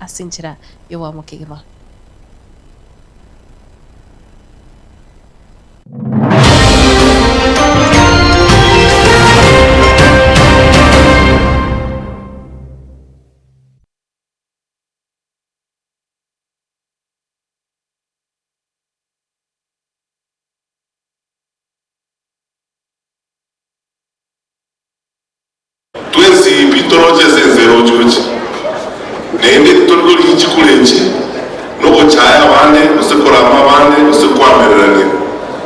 ase enchera y'oboamo kegima. Twensi pi toroche ase ense eroche-roche, naende titori korigia chikura echi nogochaya abande, gose korama abande, gose koamererania.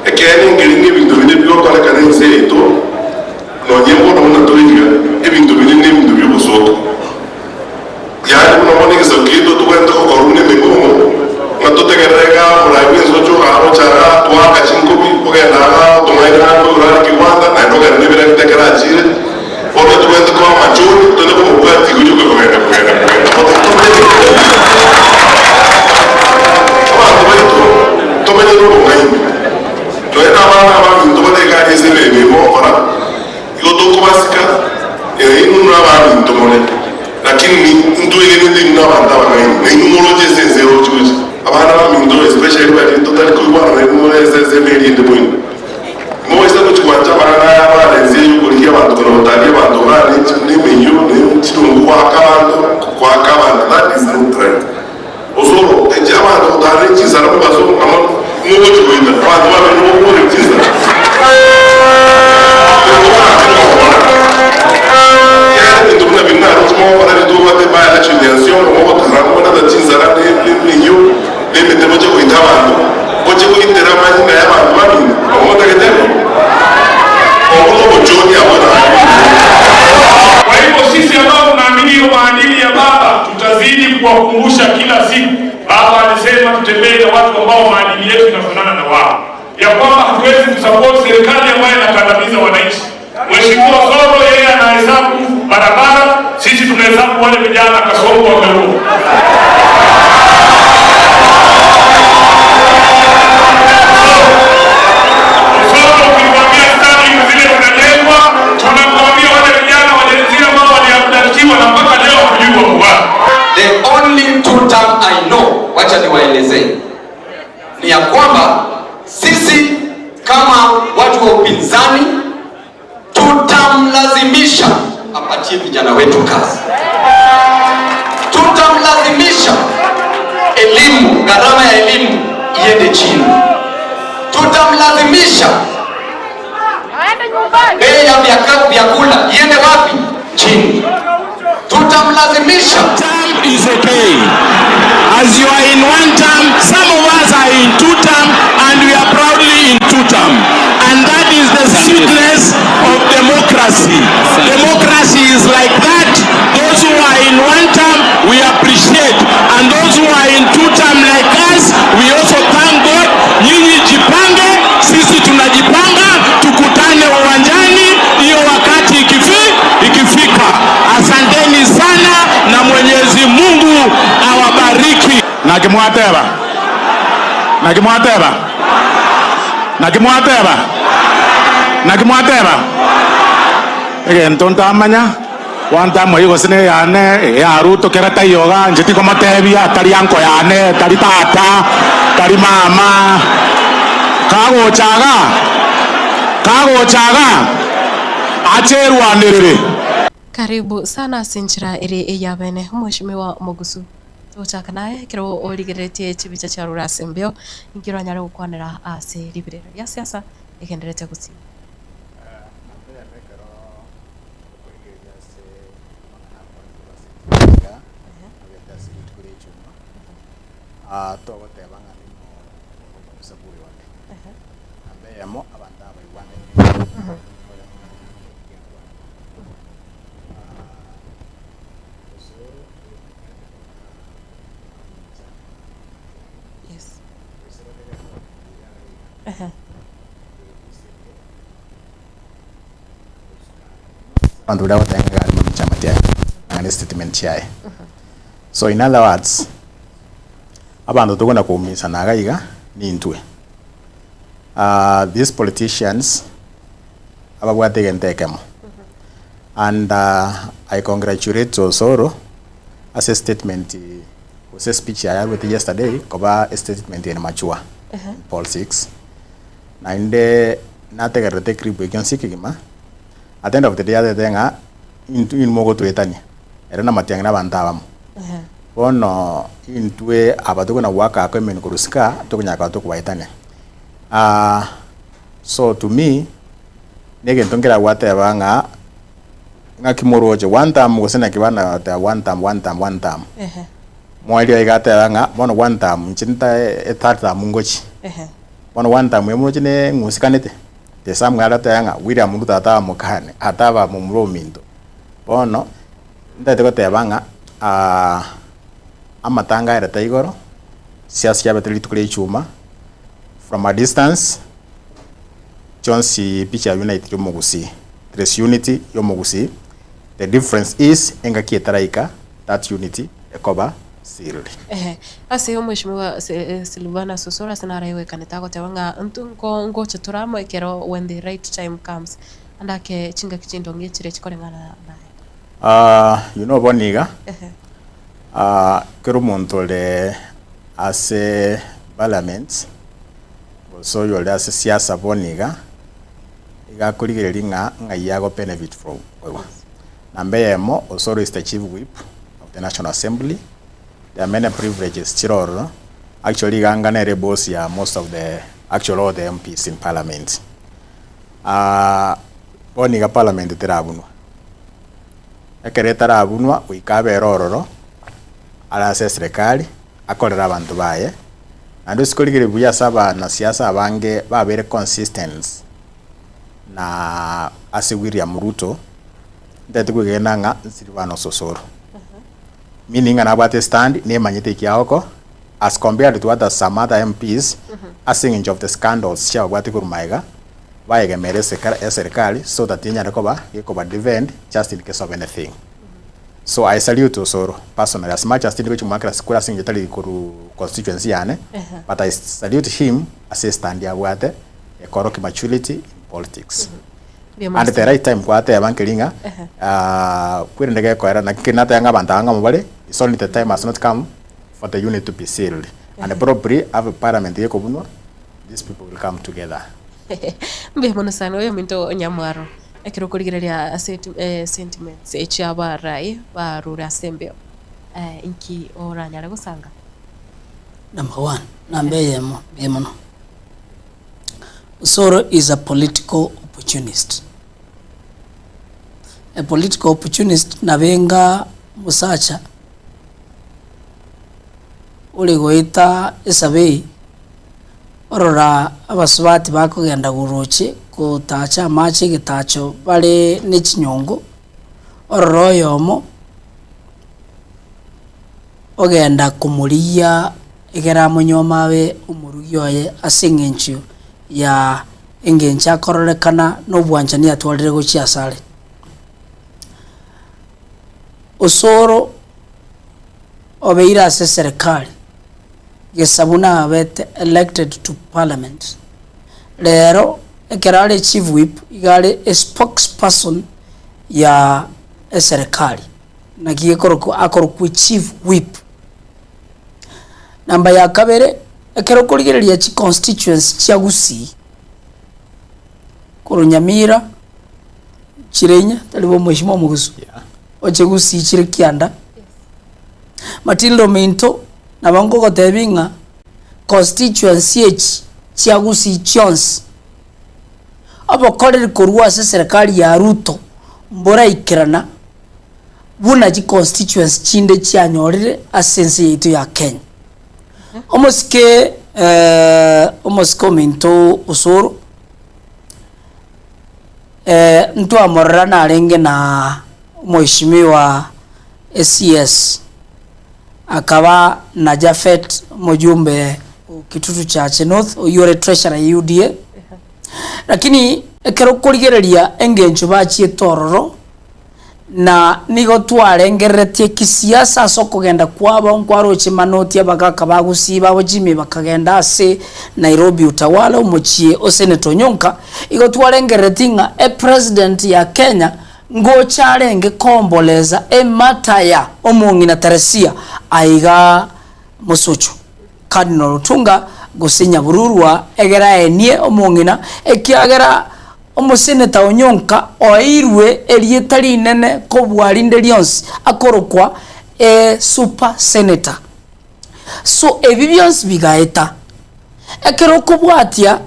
Ekeene nkeri ng'a ebinto binde bigokorekana ense yaito, nonye mbono buna tore iga, ebinto binde nebinto bi'ogosoka. Yaani buna bono egesaku kiaito tobwenerete gokora buna emegong'o, ng'a totegerere iga omorai bw'ense oche ogaroche igaa, twaaka chinkobi, ogenda igaa otong'aine igaa koigoro are kigwanda, naende ogende nebiragita ekero achiire. Bono tobwenerete koba amachoni, tonyare komobwatia gochia kogenda kogenda kogenda. Bono tomenye Abanto baito tomenye nobong'aini. Nonya nabana abaminto bare iga aria ase emeremo eye mogokora, Igo tokobasika, ee, inwe nabaminto more, lakini ntwegenete inwe nabanto abang'aini, na inwe moroche ase ense eroche gocha. Abana baminto, especially baria totari koigwana nainwe more ase ensemo eria ende moino. Moise gochia gwancha amang'ana aya abana ense eye okorigia abanto kona gotaria abanto igaa ne nemeyio ne chidongo goaka abanto goaka abanto that is not right. Osoro, echi abanto gotara ne chinsara mobaso amo mogochi goita abanto babere nobokore chinsara. Kiagera ebinto buna biria naroche mogokora ebinto mobwate by election ya Nsiongo mogotara mobonete chinsara ne emeyio ne emete moche goita abanto moche goitera amanyinga ya abanto bamino nabo motagete bo? Obwo nobochoni abwo naende. Kwa hivyo sisi ambao tunaamini hiyo maadili ya baba tutazidi kuwakumbusha kila siku. Baba alisema tutembee na watu ambao maadili yetu inafanana na wao, ya kwamba hatuwezi kusupport serikali ambayo inakandamiza wananchi. Mheshimiwa Soro yeye anahesabu barabara, sisi tunahesabu wale vijana Kasongo wameua. Osoro ukimwambia stadium zile zinajengwa, tunakuambia wale vijana wa Gen Z ambao waliabductiwa na mpaka leo hatujui wako wapi. The only two term I know, wacha niwaelezee, ni ya kwamba sisi kama watu wa upinzani tutamlazimisha apatie vijana wetu kazi, tutamlazimisha elimu, gharama ya elimu iende chini, tutamlazimisha bei ya vyakula iende wapi? Chini. Tutamlazimisha. Term is okay. As you are in one term, some of us are in two term, and we are proudly in two term. And that is the sweetness of democracy. Democracy is like that. Those who are in one term, we appreciate. And those who are in two term like us, we also thank God. Nyinyi jipange, sisi tunajipanga, tukutane uwanjani hiyo wakati ikifi, ikifika. Asanteni sana na Mwenyezi Mungu awabariki. Nakimwateba nakimwateba nakimwateba nakimwateba egento ntamanya gwantamwa igo gose neyane eya Ruto kera taiyo iga inche tikomotebia tari uncle yane tari tata tari mama kagocha iga kagocha iga ache erwanerere. Karibu sana ase enchera ere eyabene omweshimiwa omogusu. Togochaka naye ekero origereretie chibicha chiarure ase embeo, inki oranyare gokwanera ase ribirero ria siasa egenderete gosii? Namba eyemo ekero okorigereria ase amang'ana akorekire ase echuma iga, ogete ase rituko ria echuma, togoteba ng'a ning'o okobusa bwa oyonde. Namba eyemo abanto abaigwanete ore Yes. Abanto baria bagoteba ng'a iga arimo chama chiaye naende statement chiaye. So in other words, abanto tokona koumisana iga iga nintwe. These politicians ababwate egento ekemo and I congratulate Osoro ase statement. gose espeech yaye arwete yesterday koba estatement ere mature in politics, naende nategererete eclip ekio nse ekegima, at the end of the day atebete ng'a intwe inwe mogotoetania, ere na Matiang'i na abanto abamo. Bono intwe aba tokona goaka aka emenwa korwa isiko aa, tokonyara koba tokobaetania. So to me, na egento nkere gwateba ng'a ng'aki moroche one term gose naki bana goteba one term, one term, one term. Mwaria iga ateba ng'a bono one term inche nta ethird term ngochia. Bono one term eye moroche ne ng'usikanete, the same are goteba ng'a William Ruto ataba mokane, ataba momura ominto. Bono, ntagete goteba ng'a amatanga aerete igoro, siasa chiabete rituko ria ichuma, from a distance, chionsi pi chia unite ria omogusii, there is unity ya omogusii, the difference is engaki etaraika that unity ekoba sealed. Ehe, ase omweshimiwa Silvanus Osoro ase naro aigwekanete agoteba ng'a intwe nko ngocha tore amo ekero when the right time comes, ande ake chingaki chindonge chire chikoreng'ana naye. You know bono iga, kera omonto ore ase parliament, gose oyore ase siasa bono iga, iga akorigereria ng'a ng'ai ago benefit from korwa. Namba eyemo, Osoro is the chief whip of the National Assembly, there are many privileges chire ororo, actually iga anga nere eboss ya most of the, actually all the MPs in parliament. Bono iga parliament terabunwa, ekero etarabunwa goika abere ororo, are ase eserekari, akorere abanto baye, naende ase korigereria buya ase abanasiasa abange babeire consistent na ase William Ruto, ntagete kwegena ng'a Silvanus Osoro. Meaning ng'a nabwate estand, nemanyete eki agokora, as compared to other some other MPs, ase eng'encho of the scandals chiababwate korwa magega, baegemere eserikari so that enyare koba gekoba defend just in case of anything. So I salute Osoro personally as much as tindi gochia komoakera kura ase eng'encho tari korwa constituency yane, but I salute him ase estand abwate ekorokia maturity in politics. And the right time kwateba nkeri ng'a kwerende gekoera naki keri nateba ng'a abanto aba ng'amo bare, it's only the time has not come for the unit to be sealed and probably have parliament gekobunwa these people will come together. Mbuya mono sana oyominto Nyamwaro, ekero okorigereria ase sentiments chia abarai barure ase embeo, inki oranyare gosanga? Number one, namba eyemo, mbuya mono. Osoro is a political opportunist. A political opportunist nabe enga omosacha ore goeta esabei orora abasubati bakogenda goroche gotacha amache egetacho bare ne chinyongo, orora oyomo ogenda komorigia ekero amonyuoma abe omorugi oye ase eng'encho ya engencho akororekana na obwanchani atwarire gochia asare. Osoro obeire ase eserekari gesabu nabete elected to parliament, rero ekero are chief whip iga are espokesperson ya eserekari. Naki gekorokwa akorokwa chief whip. Namba ya kabere, ekero okorigereria chiconstituency chia Gusii, korwa Nyamira, chire inye, tari bo omweshimiwa omogusu, oche Gusii chire kianda, Matilda ominto, nabo nkogotebia ng'a constituency echi chia Gusii chionsi, obokoreri korwa ase eserekari ya Ruto mboraikerana buna chiconstituency chinde chianyorire ase ense yaito ya Kenya. Omosike omosike ominto Osoro, ntwamorora narenge na omweshimiwa CS, akaba na Japhet omojumbe o Kitutu Chache North oyio ore treasurer ya UDA, lakini ekero okorigereria engencho bachiete ororo, Na nigo twarengereretie kisiasa ase okogenda kwabo, nkwaroche manoti abagaka ba Gusii babo Jimmy bakagenda ase Nairobi Utawala omochie o Senator Onyonka, igo twarengereretie ng'a epresident ya Kenya ngocha arenge koomboleza ematter ya omong'ina Teresia aiga. Mosocho, Cardinal Otunga gose Nyabururwa egere aenie omong'ina ekiagera omoseneta Onyonka oeirwe erieta rinene kobua rinde rionsi akorokwa e super senator. So ebi bionsi bigaeta. Ekero okobwatia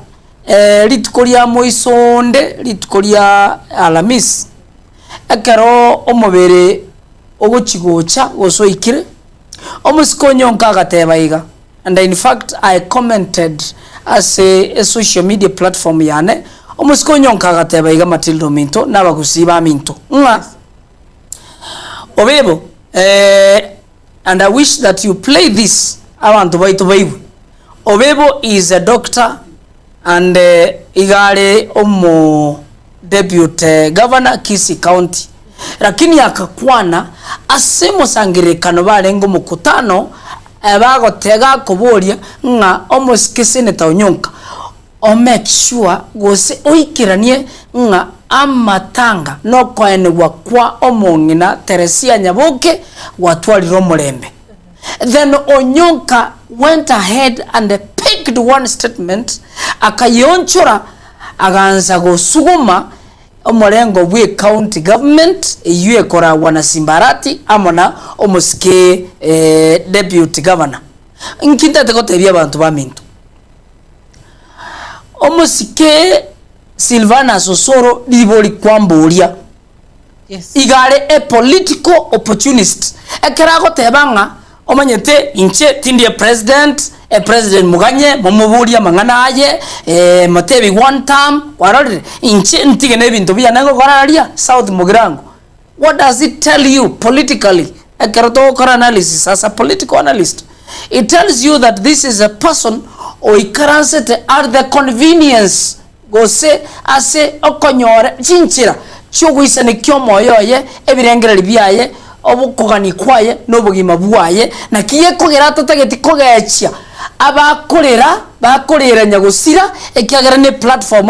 rituko ria moiso onde rituko ria Alhamisi, ekero omobere ogochi gocha gose oikire, omosike Onyonka agateba iga, and in fact I commented ase esocial media platform yane, omosike Onyonka agateba iga Matilda ominto na abagusii baminto ng'a obebo And I wish that you play this abanto baito baigwe. Obebo is a doctor and iga are omo deputy governor Kisii county. Lakini akakwana ase omosangererekano barenge omokutano bagotega akoboria ng'a omosike senator Onyonka o make sure gose oikeranie ng'a amatanga nokoenigwa kwa omong'ina Teresia Nyaboke gwatwarire omorembe. Then Onyonka went ahead and picked one statement akayeonchora agansa gosuguma omorengo bwe county government eyio ekoragwa na Simba Arati amo na omosike deputy governor. Nki ntagete gotebia abanto baminto? Omosike Silvanus Osoro ribori kwamboria, Yes. iga are a political opportunist. Ekero agoteba ng'a omanyete inche tindi a president, a president moganye momoborie amang'ana aye, motebi one term, kwarorire? Inche ntige na ebinto biane ngokora aria South Mugirango. What does it tell you politically? Ekero togokora analysis as a political analyst, it tells you that this is a person oikaransete at the convenience gose ase okonyora chinchera chiogoisanekia omoyo oye, ebirengererio biaye, obokogania kwaye, na obogima bwaye, naki gekogera atatageti kogechia abakorera bakorera nyagosira ekiagera ne platform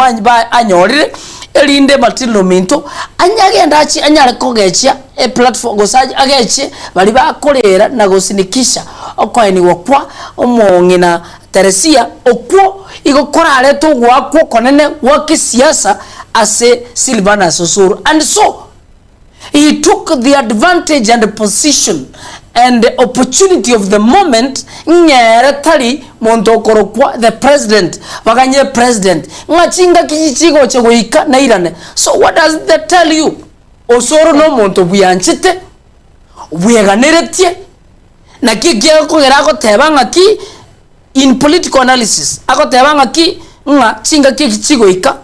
anyorire erinde Matilda ominto anyagende achie anyare kogechia eplatform gose agechie baria bakorera na gosinikisha okoenigwa kwa omong'ina Teresia okwo igo korarete ogoakwa okonene gwa kisiasa ase Silvanus Osoro and so He took the advantage and position and opportunity of the moment ng'ere tari monto okorokwa the president baganye president ng'a chingaki chichigocha goika nairane so what does that tell you Osoro nomonto bweanchete bweganeretie naki ekiagokogera agoteba ng'aki in political analysis agoteba ng'aki ng'a chingaki echi chigoika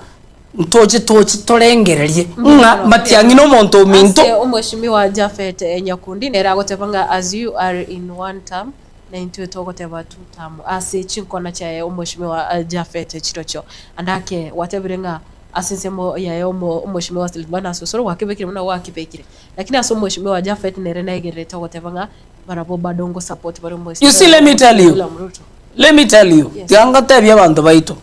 Ntoche toche torengererie ng'a matiang'i nomonto ominto. Ase omweshimiwa Japhet Nyakundi nere agoteba ng'a as you are in one term na intwe togoteba two term ase chinkwana chiaye omweshimiwa Japhet chirochio. Ande ake gwatebire ng'a ase ensemo yaye omo omweshimiwa Silvanus Osoro gwakebekire buna gwakebekire. Lakini ase omweshimiwa Japhet nere naigererete ogoteba ng'a barabwo bado ngo support bare You see let me tell you, William Ruto. let me tell you, Yes. tiga ngotebie abanto baito.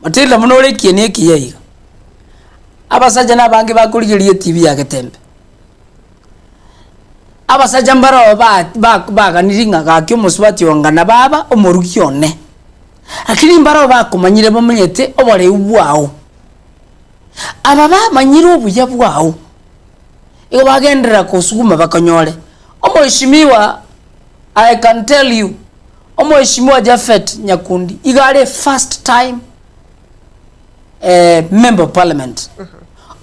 Matilda buna ore ekieni ekiya iga, abasacha na abange bakorigereria etibi ya Getembe. Abasacha mbaroo ba- ba- baganirie ng'a gaki omosubati oyo ng'a nababa omorugi one, lakini mbaroo bakomanyire bamanyete oboreu bwao. Aba bamanyire obuya bwao, igo bagenderera kosuguma bakonyore. Omweshimiwa I can tell you, Omweshimiwa Japhet Nyakundi iga are first time member of parliament.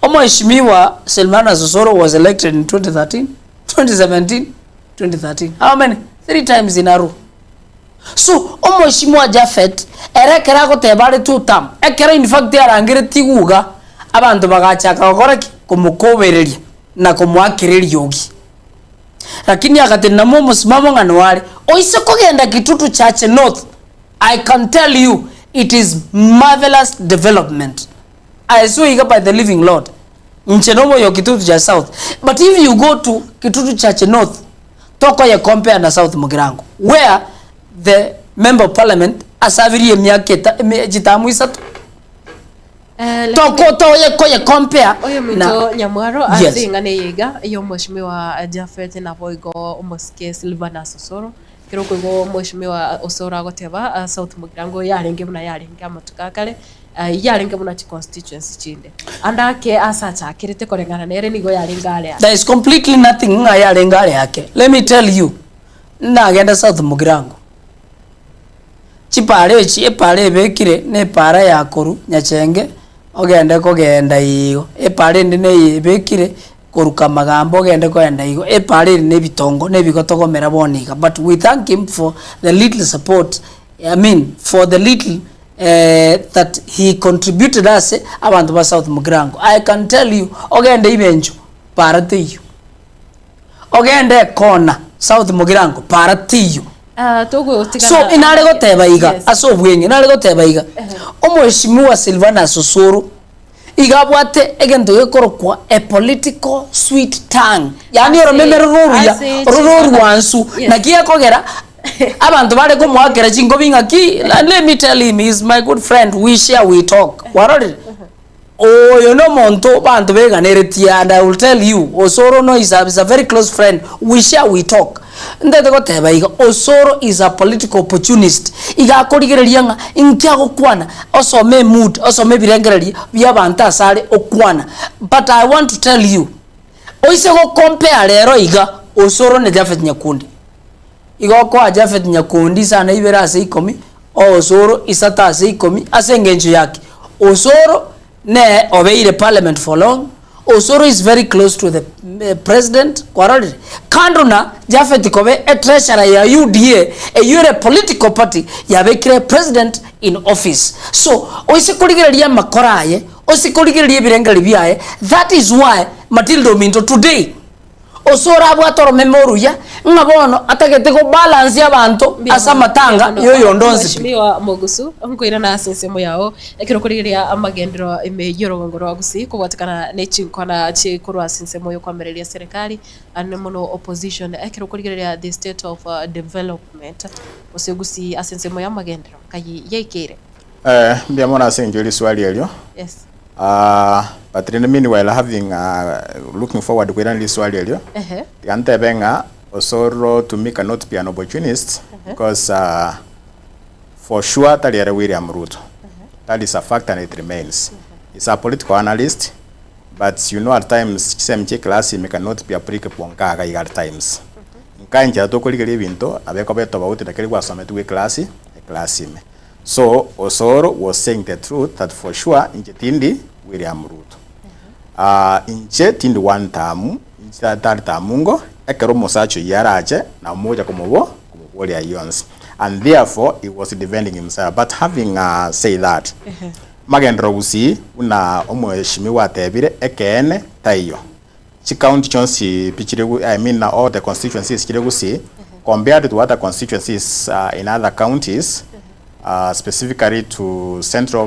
Omweshimiwa Silvanus Osoro was elected in 2013, 2017, 2013. How many? Three times in a row. So, omweshimiwa Japhet ere ekero agoteba are two term, ekero in fact arangeretie guga, abanto bagachaka gokora ki? Komokobereria na komoakera eriogi. Lakini agatenena momosimamo ng'a noare oise kogenda Kitutu Chache North, I can tell you it is marvelous development. I swear iga by the living Lord, inche nomoyo Kitutu Chache South, but if you go to Kitutu Chache North, tokoye compare na South Mugirango where the member of parliament asabirie emiaka eta eme chitamu isato. Eh, Toko toye koye compare Oyo na minto Nyamwaro Yes. ase eng'ana eye iga ey'omweshimiwa Japhet naboigo omosike Silvanus Osoro. Ekero okoigwa omweshimiwa Osoro agoteba South Mugirango yarenge buna yarenge amatuko a kare, yarenge buna chiconstituency chinde. Ande ake ase achakerete koreng'ana nere nigo yarenge are ake. There is completely nothing ng'a yarenge are ake. Let me tell you, nagenda South Mugirango, Chipara echi, epara ebekire nepara ya korwa Nyachenge ogende kogenda igo, epara ende neye ebekire korwa Kamagambo ogende kogenda igo, epara ere na ebitongo na ebigotogomera bono iga. But we thank him for the little support, I mean for the little that he contributed ase abanto ba South Mugirango. I can tell you, ogende Ibencho, para teiyo. Ogende ekona South Mugirango, para teiyo. Ah, togotigana So inare goteba iga Yes. ase obweng'e nare goteba iga omweshimiwa Silvanus Osoro iga abwate egento gekorokwa a political sweet tongue yaani Ase- oromeme rore oruya ase ororo ching'ana- orwansu Yes. naki gekogera abanto bare komoakera chinkobi ng'aki let me tell him he is my good friend we share we talk kwarorire Oyo nomonto abanto beganeretie and I will tell you Osoro no is a, is a very close friend we share we talk ntete goteba iga Osoro is a political opportunist iga akorigereria ng'a inki agokwana osome emood osome ebirengererio bia abanto ase are okwana but I want to tell you oise go compare rero iga Osoro na Japhet Nyakundi igo okoa Japhet Nyakundi isano ibere ase ikomi Osoro isato ase ikomi ase engencho yaki Osoro ne obeire parliament for long, Osoro is very close to the president kwarorire? Kando na Japhet kobe e treasurer ya UDA eyio ere political party yabekire president in office. So oise korigereria amakora aye, oise korigereria ebirengererio biaye that is why Matilda ominto today Ase orabwate oromeme oruya, ng'a bono atagete gobalansia abanto ase amatanga y'oyonde onsi pi. Mheshimiwa Mogusu, nkoirana ase ensemo yao ekero okorigereria amagenderero ime y'orogongo rwa Gusii kobwatekana ne chinkwana chikorwa ase ensemo y'okoamereria serikali ande mono opposition ekero okorigereria the state of development gose Gusii ase ensemo y'amagenderero nkai yaikeire? Mbuya mono ase engencho ye riswali erio. Yes. But rende meanwhile having looking forward koirana riswali erio, Ehe. tiga ntebe ng'a Osoro to me cannot be an opportunist because for sure tari ere William Ruto. That is a fact and it remains. He's a political analyst but you know at times chisemi chia eclass ime cannot be applicable nkaga iga at times. Nka enchera tokorigeria ebinto nabo ekoba etobauti na keria gwasometigwe eclass, eclass ime. So Osoro was saying the truth that for sure inche tindi William Ruto. Ah, inche tindi one term, inche third term ngo, ekero omosacha oyio arache nabo mogocha komobo komoboria ayio onsi. And therefore he was defending himself. But having uh, say that, magenderero gusii buna omweshimiwa atebire ekeene taiyo. Chicounty chionsi pi chire I mean all the constituencies chire Gusii compared to other constituencies in other counties specifically to central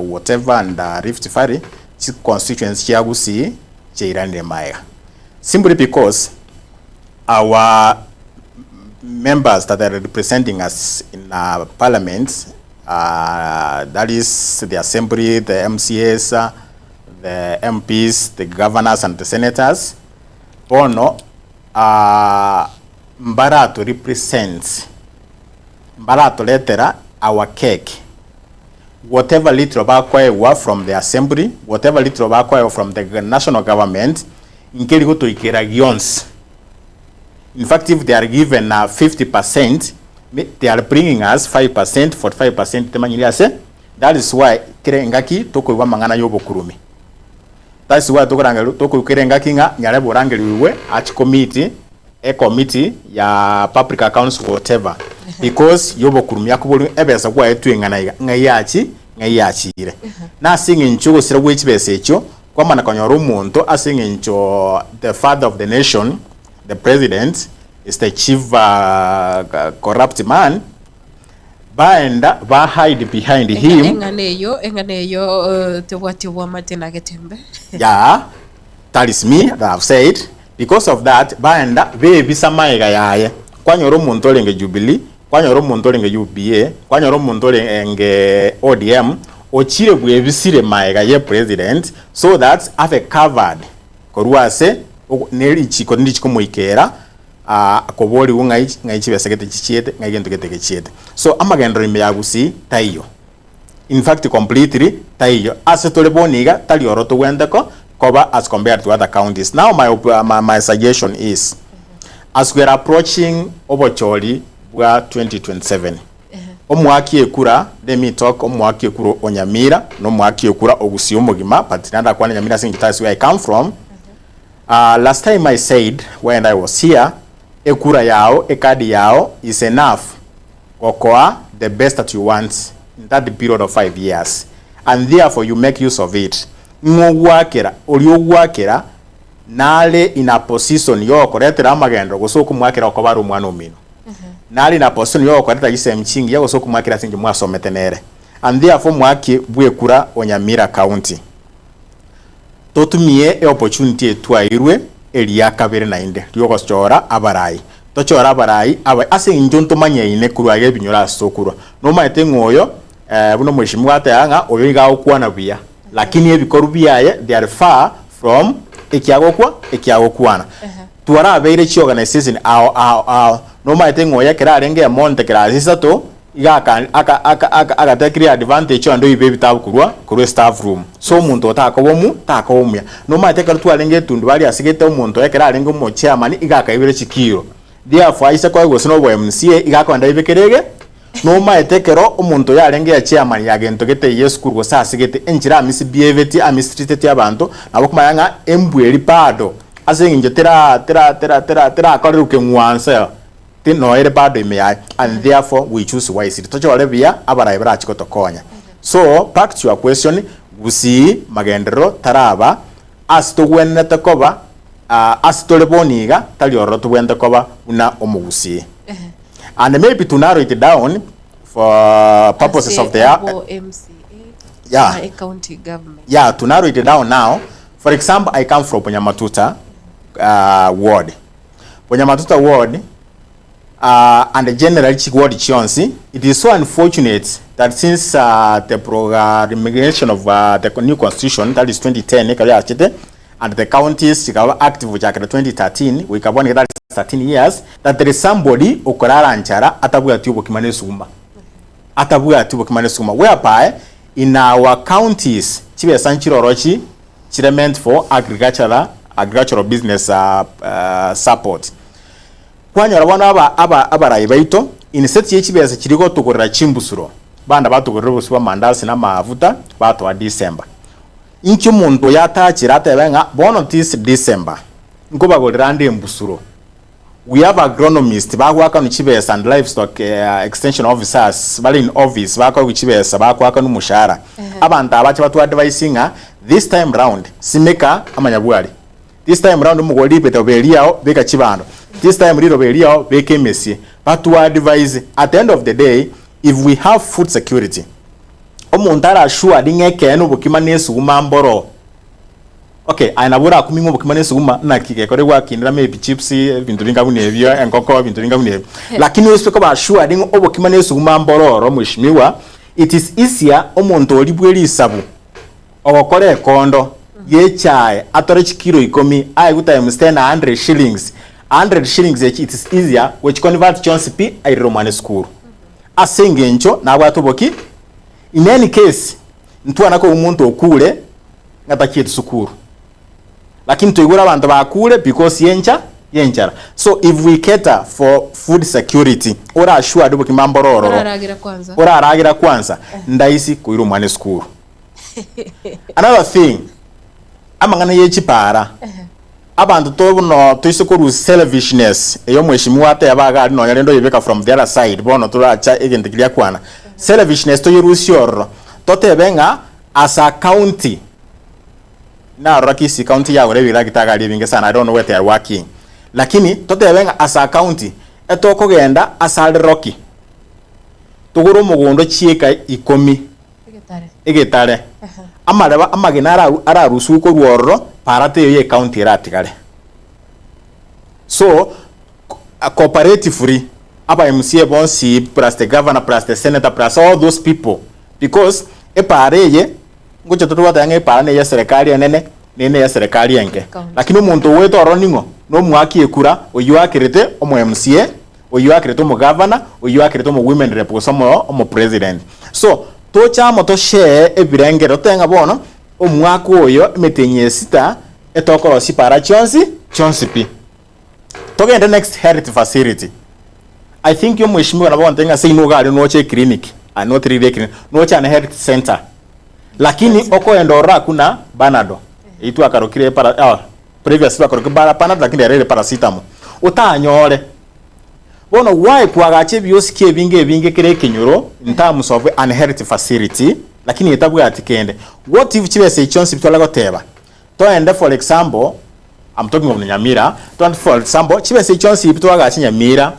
whatever and Rift Valley, chi constituency chia Gusii chiairanire maega simply because our members that are representing us in parliament that is the assembly, the MCAs, the MPs, the governors and the senators, bono mbarato represent, mbaratoretera our cake, whatever little bakoegwa from the assembly, whatever little bakoegwa from the national government, nkeri gotoikera gionsi. In fact, if they are given 50%, they are bringing us 5%, 45% temanyiri ase. That is why kera engaki tokoigwa amang'ana y'obokurumi. That is why tokorangeria tokoigwa kera engaki ng'a nyarebe orangerigwe ache committee, e committee ya public accounts whatever because y'obokurumi akoboria ebesa gwaetwe eng'ana iga ng'ai yachi ng'ai yachire. Na ase eng'encho ogosira gwe chibesa echio, kwamana konyora omonto ase eng'encho the father of the nation, the president is the chief corrupt man, Baenda ba hide behind him. Eng'ana eyio, eng'ana eyio tebwati obwamate na getembe. Yeah, that is me that have said. Because of that, baenda bebisa maega yaye. Kwanyora omonto orenge Jubilee, kwanyora omonto orenge UPA, kwanyora omonto orenge ODM, Ochire bwebisire maega ye president so that abe covered korwa ase ne richiko ndichi komoikera koborigwa ng'ai ng'ai chibesa gete chichiete ng'ai gento gete gechiete. So amagenderero ime ya Gusii taiyo. In fact completely taiyo. Ase tore bono iga tari oro togwente ko koba as compared to other counties. Now my my my suggestion is as we are approaching obochori bwa 2027 Omoaki ekura, let me talk, omoaki ekura o Nyamira, na omoaki ekura o Gusii omogima, but naende ndakwane Nyamira ase eng'encho that's where I come from. Uh, last time I said when I was here, ekura yao, ekadi yao is enough gokoa the best that you want in that period of 5 years and therefore you make use of it. Ng'o ogwakera, oria ogwakera nare in a position yogokoretera amagenderero gose okomwakera okoba are omwana omino. Nare na position yogokoreta chisemi chingiya gose okomwakera ase engencho mwasomete nere. And therefore mwaki bw'ekura o Nyamira County. Totumie eopportunity eye twairwe eria kabere naende riogochora abarai. Tochore abarai aba ase eng'encho ntomanyaine korwa iga ebinyoro ase tokorwa. Nomaete ng'a oyo buna omweshimiwa ateba ng'a oyo iga agokwana buya lakini ebikoru biaye they are far from ekiagokwa ekiagokwana. Twarabeire chiorganisation ao ao ao. Nomaete ng'a oyo ekero arenge emonte class isato iga aka aka aka aka agatekire advantage onde oibe ebitabu korwa korwa estaff room. So omonto oyo takoba omu takoba omuya. Nomaete ekero twarenge etundubari asegete omonto oyo ekero arenge omochairman iga akaibera chikiro. Therefore aise koegwa gose na obo MCA iga akogenda aibe kere ege. Nomaete ekero omonto oyo arenge ya chairman ya gento gete ye esukuru gose asegete enchera amisbehavetie amistreatetie abanto nabo okomanya ng'a embwa eria bado ase eng'encho tera tera tera tera terakorerwa keng'wanso ti noere bado ime yaye and therefore we choose wisely tochore buya abarayi barachi gotokonya. So back to your question gusii magenderero taraba ase togwenerete koba ase tore bono iga tari ororo tobwenerete koba buna omogusii. And maybe to narrow it down for purposes Ase of the abo MCA Yeah. na ecounty government. Yeah, to narrow it down now, for example, I come from Bunyamatuta ward. Bunyamatuta ward and generally chiward chionsi, it is so unfortunate that since the promulgation of the new constitution, that is 2010, ekero yachete, and the counties chikaba active gochakera 2013 goika bono iga that is 13 years, that there is somebody okorara nchara atabwati obokima na esuguma. Atabwati obokima na esuguma whereby in our counties chibesa nchiroro chi chire meant for agricultural agricultural business support. Kwanyora bono aba aba abarai baito instead ye chibesa chiria gotogorera chimbusuro banda batogorera obosie bwa amandasi na amafuta batoa December. Inki omonto oyo atachire atebe ng'a bono this December nkobagorera ande embusuro? We have agronomist bagoakanwa chibesa and livestock extension officers bare in office bakoegwa chibesa bakoakanwa omoshahara. Abanto aba bache bato advise ng'a this time round simeka amanyabwari, this time round omogore ribete riao beka chibando, this time riroba eriao beka emesie. Bato advise at the end of the day if we have food security Omonto ara assured ng'a ekeene obokima na esuguma mboro. Okay, aye nabo orakumie ng'a obokima na esuguma naki gekore gwakinera maybe chips ebinto binga buna ebio, engoko ebinto binga buna ebio. Lakini oise koba assured ng'a obokima na esuguma mboro oro mweshimiwa, it is easier omonto oria bwe risabu ogokora ekondo ye echae atore chikilo ikomi aegwe times ten a hundred shillings, a hundred shillings echi it is easier gochiconvert chionsi pi airere omwana esukuru. Ase engencho nabwate oboki, in any case ntwana koigwa omonto okure ng'a tachieti sukuru. Lakini toigure abanto bakure because yencha yenchara. So if we cater for food security, ore assured obokima mboro ororo, Oraragera kwanza. oraragera kwanza, ndaisi koira omwana esukuru. Another thing, amang'ana ye chipara, Abanto to bono toise korwa selfishness eye omweshimiwa ateba iga aria nonya rende oyebeka from the other side bono toracha egento keria akwana. Selfishness toyerusie ororo totebe ng'a as a county narora Kisii county yagora ebiragita iga aria ebinge sana I don't know where they are working lakini totebe ng'a as a county etokogenda ase are rocky togore omogondo chieka ikomi Egetare. Amareba amagena ararusigwe korwa ororo, para teiyo ye county eratigare. So, cooperatively, aba MCA bonsi plus the governor plus the senator plus all those people, because Epaara eye, ngocha totwate ang'e epaara neye eserekari enene, na neye eserekari enke. Lakini omonto ogoeta ororo ning'o? Nomoaki ekura, oyio oakerete omo MCA, oyio oakerete omogavana, oyio oakerete omo women rep gose omo omopresident. So, toche amo toshare ebirengerero totebe ng'a bono, omwaka oyo emetienyi esita, etokorosia chipaara chionsi, chionsi pi. Togende next health facility. I think omweshimiwa nabo agontebia ng'a seino iga aria noche eclinic, ah not really eclinic, noche ane health center. Lakini okoenda ororo akwo na Panadol, eyio twakarokire para ah previously twakarokire para Panadol lakini rero ere paracetamol. Otanyore. Bono why kwagacha ebiosiki ebinge ebinge kera ekenyoro in terms of an health facility lakini etabwati kende. What if chibesa echi chionsi tware goteba Toende for example, I'm talking of Nyamira, toende for example, chibesa echi chionsi pi twagacha Nyamira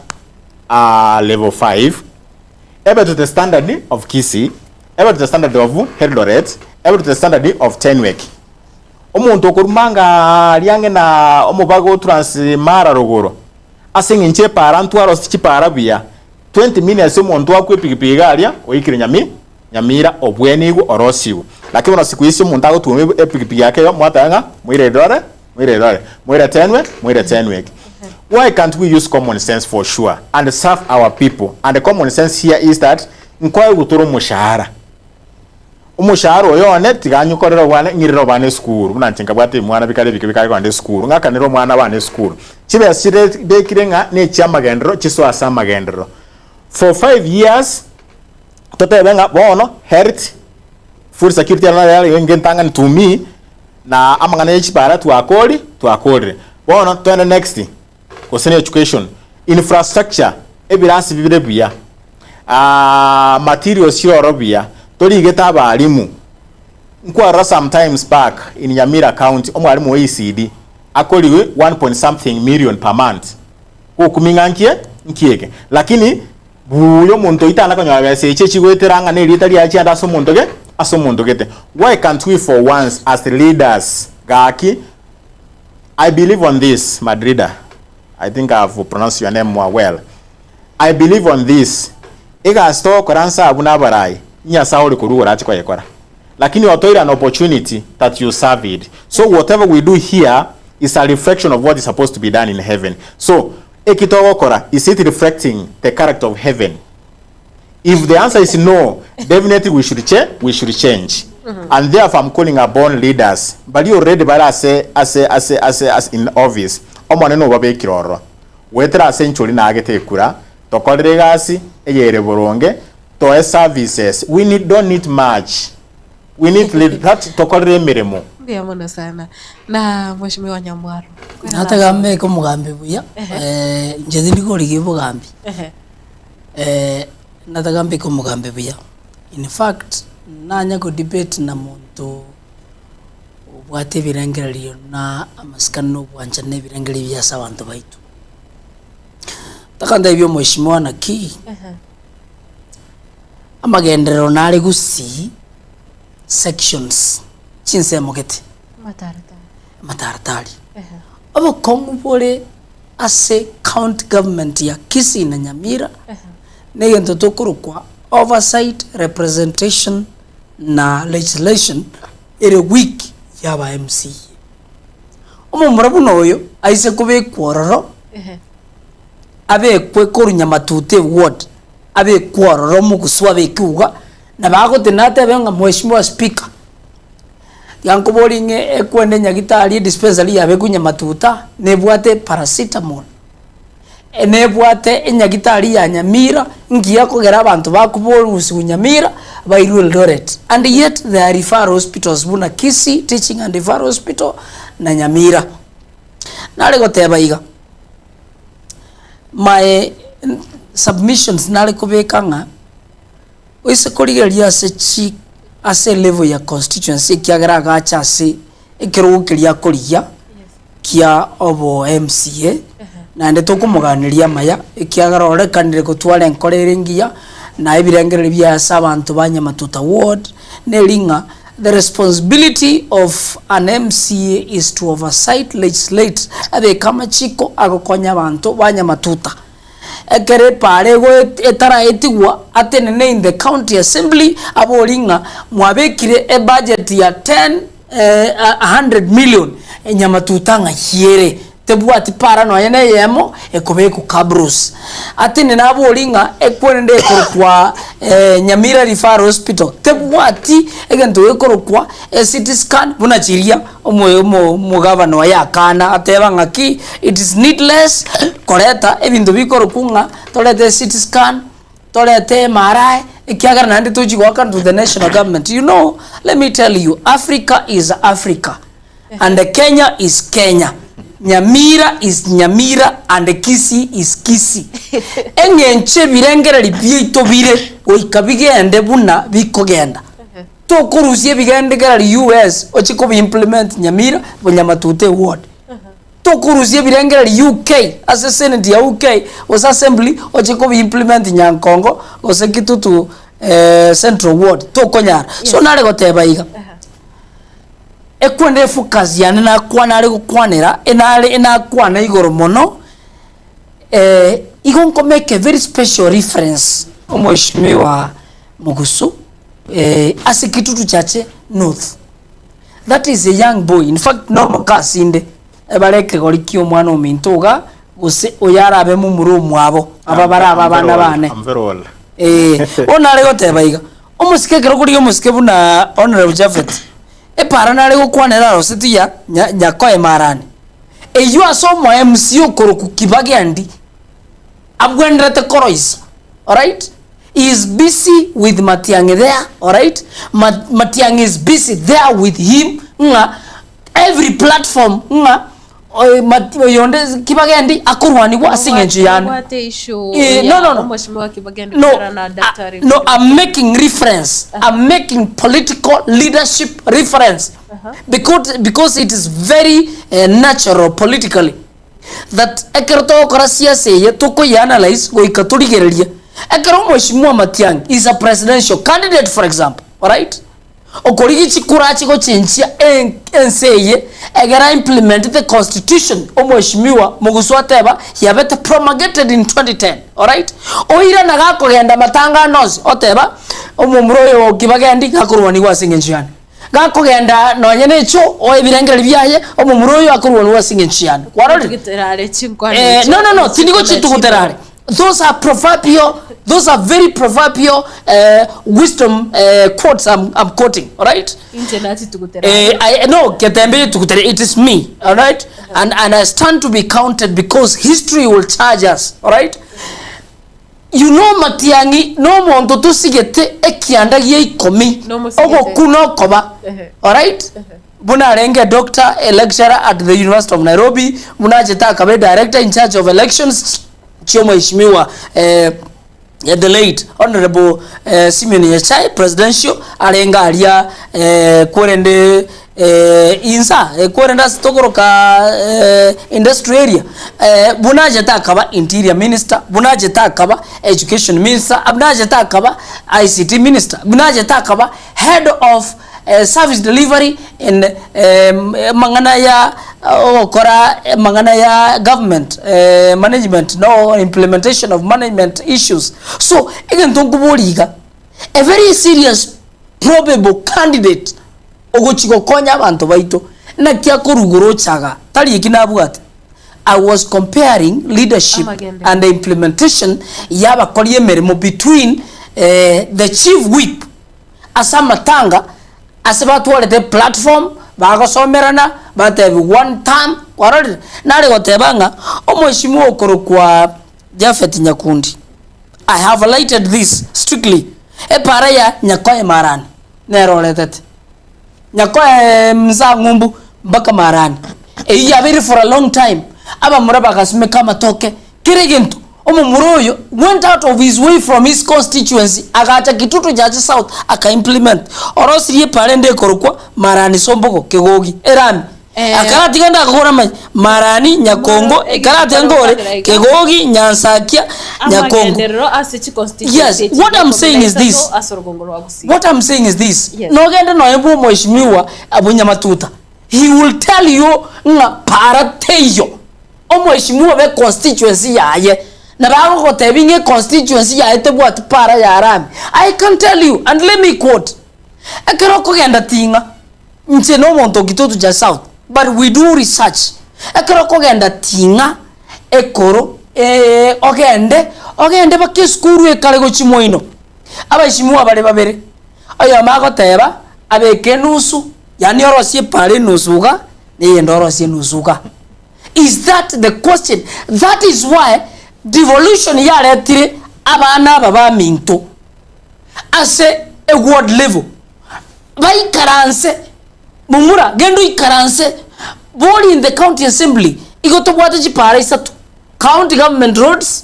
ah, level 5, ebe to the standard of Kisii, ebe to the standard of Eldoret, ebe to the standard of Tenwek. Omonto okoruma ng'a aria ang'e na omobago o Trans Mara rogoro, ase eng'encho epaara ntwaroseti chipaara buya, 20 minutes omonto akwe epikipiki iga aria, oikire Nyami. Nyamira obwenigwe orosigwe. Lakini bono siku isi omonto agotwoma epikipiki yake eyo mwateba ng'a moire rirore, moire rirore, moire tenwe, moire tenwe eke. Why can't we use common sense for sure and serve our people and the common sense here is that nkoegwa tore omoshahara. Omoshahara oyo one tiga nyokorere obwane ng'irere obana esukuru buna inche nkabwate ebimwana bikare ebike bikare kogenda esukuru ng'akanere omwana abana esukuru. Chibesa chire bekire ng'a ne echiamagenderero chisoe ase amagenderero. For 5 years totebe ng'a bono health, food security ero nayo yarenge entang'ani to me, na amang'ana ya chipara twakori twakorire. Bono togende next, gose na education, infrastructure, ebirasi bibire buya, materials chire ororo buya, torigete abalimu, nkwarora sometimes back in Nyamira county, omwalimu wa ECD akoriwe one point something million per month, gokumia ng'a nkie nki eke, lakini Buya omonto oyio tana konyora besa echi echigoetera ng'a nerieta riaye chiande ase omonto ge ase omonto gete. Why can't we for once as leaders gaki I believe on this Madrida I think I have pronounced your name more well I believe on this egasi togokora nse abwo nabarai Nyasae ore korwa igoro ache koyekora lakini otoire an opportunity that you serve it so whatever we do here is a reflection of what is supposed to be done in heaven so Eki togokora, is it reflecting the character of heaven? If the answer is no, definitely we should cha we should change. And therefore I'm calling upon leaders baria already bare ase ase ase ase ase in office, Omonene obabekire ororo. Goetera ase enchori naagete ekura, tokorere egasi eyere boronge, toe services, we need don't need much. We need lead that tokorere emeremo. Mbuya mono sana. Na Mheshimiwa Nyamwaro. kwera Nataka mbeke omogambi buya, Ehe. eh, inche tindi korigia obogambi, Ehe. eh, nataka mbeke omogambi buya. In fact, nanya ko debate na monto obwate ebirengererio na amasikani na obwanchani na ebirengererio ebiya ase abanto baito. Ntaka ntebie omheshimiwa naki, Ehe. Amagenderero nare gusii sections chinsemo gete Amataratari. amataratari. Ehe. Obokong'u bore ase county government ya Kisii na Nyamira Ehe. na egento tokorokwa oversight, representation na legislation ere weak ya aba MCA. Omomura buna oyo aise kobekwa ororo Ehe. abekwe korwa Nyamatuta eward abekwe ororo omogusu abeke iga, na bagotena atebe ng'a Mheshimiwa Speaker, tiga nkoborie ng'a ekwende nyagetari edispensary yabekwa Nyamatuta, nebwate paracetamol, nebwate enyagitari ya Nyamira, ngiya kogera abanto bakoborusiwa Nyamira bairwe Eldoret, and yet there are referral hospitals buna Kisii Teaching and Referral Hospital na Nyamira. Nare goteba iga. My submissions nare kobeka ng'a oise korigereria ase chi ase elevel ya constituency ekiagera agacha ase ekerogo keria akorigia kia obo MCA naende tokomoganeria amaya ekiagera orekanire gotwara enkoro ere engiya na ebirengererio biaye ase abanto ba Nyamatuta ward neri ng'a the responsibility of an MCA is to oversight, legislate, abeke amachiko agokonya abanto ba Nyamatuta. ekero epaara ego etaraetigwa atenene in the county assembly abori ng'a mwabekire ebudget ya 10 a 100 million enyamatuta ng'ai ere tebwati para nonya na eyemo ekobekwa cabros. Atenene abori ng'a ekwerende ekorokwa Nyamira Referral Hospital tebwati egento gekorokwa eCT scan buna chiria omo omo omogavana oye akana ateba ng'aki it is needless koreta ebinto bikorokwa ng'a torete eCT scan, torete MRI, ekiagera naende tochi goakana to the national government. You know, let me tell you, Africa is Africa and Kenya is Kenya, Nyamira is Nyamira and Kisii is Kisii. Eng'encho ebirengereri biaito bire goika bigende buna bikogenda. Tokorusia ebigendereri US ochie kobi implement Nyamira Bonyamatuta eward. Tokorusia ebirengereri UK ase senate ya UK gose assembly ochie kobi implement Nyankongo gose Kitutu Central ward tokonyara. So nare goteba iga, ekwende efocus yane nakwana are gokwanera enare enakwana igoro mono igo nko make a very special reference omweshimiwa Mugusu ase Kitutu Chache North. That is a young boy, in fact nomokasi inde ebare ekegori kia omwana ominto iga gose oyo arabe momura omwabo aba barabe abana bane. I'm very old. Eh, bono nare goteba iga, omosike ekero okorigia omosike buna Honourable Japhet, epara nare gokwanera aroseti ya nya nyakoe marani, eywo ase omo MC okorokwa Kibagendi, abwenerete koroisia, alright? He is busy with Matiang'i there, alright? Ma, Matiang'i is busy there with him ng'a every platform ng'a oyo Mat- oyonde Kibagendi akorwanigwa ase eng'encho yane. Nobwate issue Eh, ya no, no, no. omweshimiwa Kibagendi No, kogera na ah, Daktari no, I'm making reference. I'm making political leadership reference because, because it is very uh, natural politically. That ekero togokora siasa eye tokoye-analyse goika torigererie ekero omweshimiwa Matiang'i is a presidential candidate for example, alright? Okorigia chikura ache gochenchia ense eye egere a implement the constitution omweshimiwa Mugusu ateba yabete promulgated in 2010, alright? Oirana gakogenda matanga ande onsi oteba omomura oyo Kibagendi gakorwanigwa ase eng'encho yane. Gakogenda nonya necho oe ebirengererio biaye, omomura oyo akorwanigwa ase eng'encho yane. Kwarorire? Tuguterare chinkwana Eh, echo, no, no, no, tindi chinkwana gochituguterare. chimbe. Those are proverbial, those are very proverbial eh, wisdom eh, quotes I'm, I'm quoting, all right? Inche nachituguterare. Eh, I, no, ketembe tugutere, it is me, all right? And, and I stand to be counted because history will charge us, all right? You know Matiang'i nomonto tosigete ekianda gia ikomi Nomosigete. ogokuna okoba Ehe. alright buna arenge doctor a lecturer at the University of Nairobi buna achete akaba director in charge of elections chiomweshimiwa eh, the late honorable eh, Simeon Nyachae presidential arenge aria eh, kwerende eh, insa eh, kwerende ase tokoroka eh, industrial area eh, buna achete akaba interior minister buna achete akaba education minister buna achete akaba ICT minister buna achete akaba head of eh, service delivery in eh, amang'ana ya ogokora amang'ana ya government eh, management no implementation of management issues so egento nkoboria iga a very serious probable candidate Ogochia gokonya abanto baito, naki akorugorochaga tari eki nabwate. I was comparing leadership Amagende. and the implementation y'abakori emeremo between eh, the chief whip ase amatanga ase batwarete platform bagosomerana batebiwa one term kwarorire nare goteba ng'a omweshimiwa okorokwa Japhet Nyakundi I have lighted this strictly epara ya Nyakoe Marani nere oretete Nyakoe msa ng'umbu mpaka marani. Eyio yabeire for a long time, abamura bagasimeka amatoke, kera egento. Omomura oyo went out of his way from his constituency agacha Kitutu Chache South aka implement. Orosirie epara ende ekorokwa Marani Sombogo Kegogi, erami. Eh. Akaratiga ndakogora amanye Marani Nyakongo, ekaratiga nkogore Kegogi Nyansakia Nyakongo. Amagenderero ase chiconstituency Yes, what I'm saying is this. ase orogongo rwa Gusii. What I'm saying is this. Yes. Nogende noe bwa omweshimiwa Abunyamatuta. He will tell you ng'a para teiyo. Omweshimiwa be constituency yaye. Na bagogotebia ng'a econstituency yaye tebwati para ya rami. I can tell you and let me quote, ekero okogenda Ting'a, inche na omonto o Kitutu Chache South, but we do research. Ekero okogenda Ting'a, ekoro, ogende, ogende mpaka esukuru ekare gochia moino, abaishimiwa bare babere, oyomo agoteba abeke enusu, yaani orosie epara enusu iga, na eyende orosie enusu iga. Is that the question? That is why devolution yaretire abana aba baminto ase e ward level baikaranse momura genda oikaranse bori in the county assembly igo tobwate chipara isato county government roads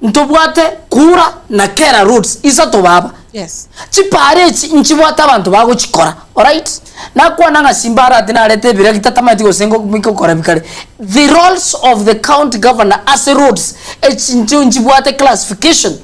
ntobwate kura na kera roads isato baba. Yes. Chipara echi nchibwate abanto bagochikora, alright? Nakwana ng'a Simba arati narete ebiragi tatamanyeti gose ngokora bikare. The roles of the county governor ase roads echi ncho nchibwate classification.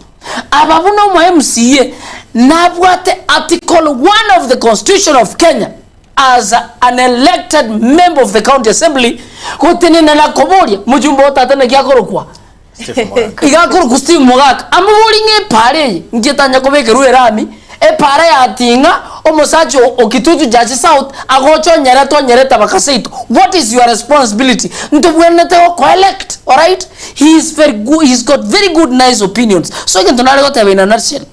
Aba buna omo MCA nabwate article one of the constitution of Kenya as an elected member of the county assembly gotenena na koboria mojumbe o tata naki akorokwa? Steve Mogaka. Iga akorokwa Steve Mogaka, amobori ng'a epaara eye inki etanya kobekerwa erami, epaara ya Ting'a, omosacha o o Kitutu Chache South agocha onyerete onyerete abakase aito. What is your responsibility? Ntobwenerete goko elect, alright? He is very good, he's got very good nice opinions. So egento nare goteba in a nutshell,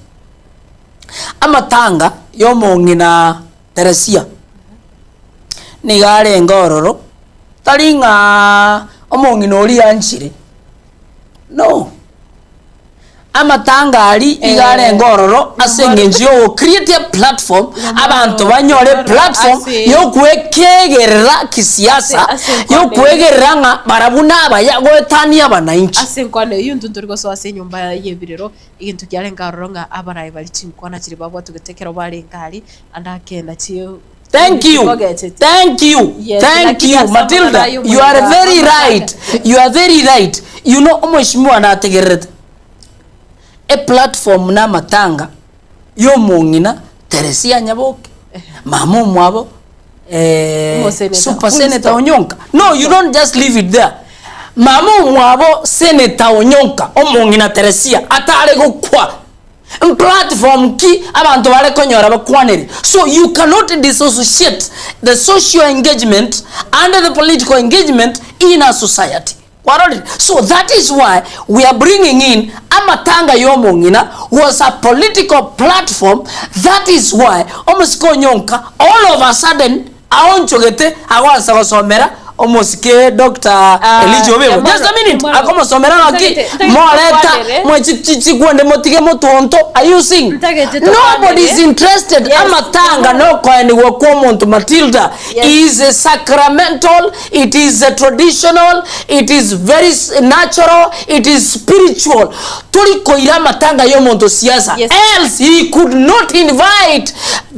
amatanga ya omong'ina Teresia nigo arenge ororo, tari ng'a omong'ina oria anchire, no. Amatanga aria iga arenge ororo ase eng'encho ya ogocreate eplatform, abanto banyore eplatform ya okwekegerera kisiasa, ya okwegerera ng'a barabwo nabaya goetania abananchi. Ase enkwana eyio intwe ntori gosoa ase enyomba y'ebirero, egento kiarenge aroro ng'a abarayi baria chinkwana chiria babwatogete ekero barenge aria, ande akenda chi Thank you. Thank you. Yes, Thank lakini you. ase Matilda, amang'ana you are ay'omoika, very amatanga. right. You are very right. You know, omweshimiwa nategererete. E platform na amatanga y'omong'ina Teresia Nyaboke, mama omwabo eh, Omoseneta. super Full senator stop. Onyonka. No, you don't just leave it there. Mama omwabo Senator Onyonka, omong'ina Teresia, atare gokwa Mplatform ki abanto bare konyora bakwanere? So you cannot disassociate the social engagement and the political engagement in a society. Kwarorire? So that is why we are bringing in amatanga ya omong'ina was a political platform, that is why omosike Onyonka all of a sudden aonchogete agoansa gosomera omosike Doctor Ah, Elijah Obebo. Nyamoro, Just a minute, Nyamoro. akomosomera ng'aki Ntagete- ntagete moreta tokwanere. mwe chi- chi- chikwonde motige motonto are you seeing? Ntagete Nobody is tokwanere. interested Yes, amatanga Nyamoro. nokoenigwa kwa omonto Matilda Yes. is a sacramental it is a traditional it is very s- natural it is spiritual tori koira amatanga ya omonto siasa Yes. else he could not invite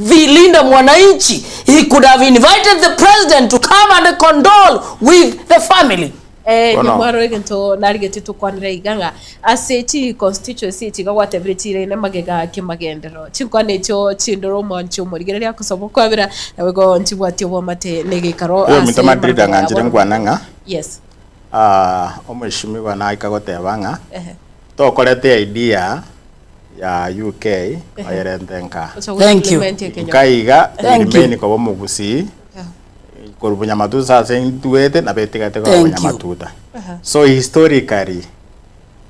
the Linda Mwananchi he could have invited the president to come and condole with the family. Eh, Bono. nyamwaro egento narigetie tokwanere iga ng'a ase chi constituency echi iga gwatebire chire magega kimagenderero chinkwana echio chindoro omwanchi omorigereria akosaba okwabera nabo igo nchibwati obwamate na egeikaro Oyo ominto ase Madrid marogoba ya ang'anchire bono. nkwane ng'a Yes. ah, omweshimiwa naika goteba ng'a Ehe. tokorete idea ya UK oyerente nka. Thank you. Nka iga Thank you. remain koba omogusii korwa bonyamatuta ase intwete nabo etigete koba Thank you. bonyamatuta. So historically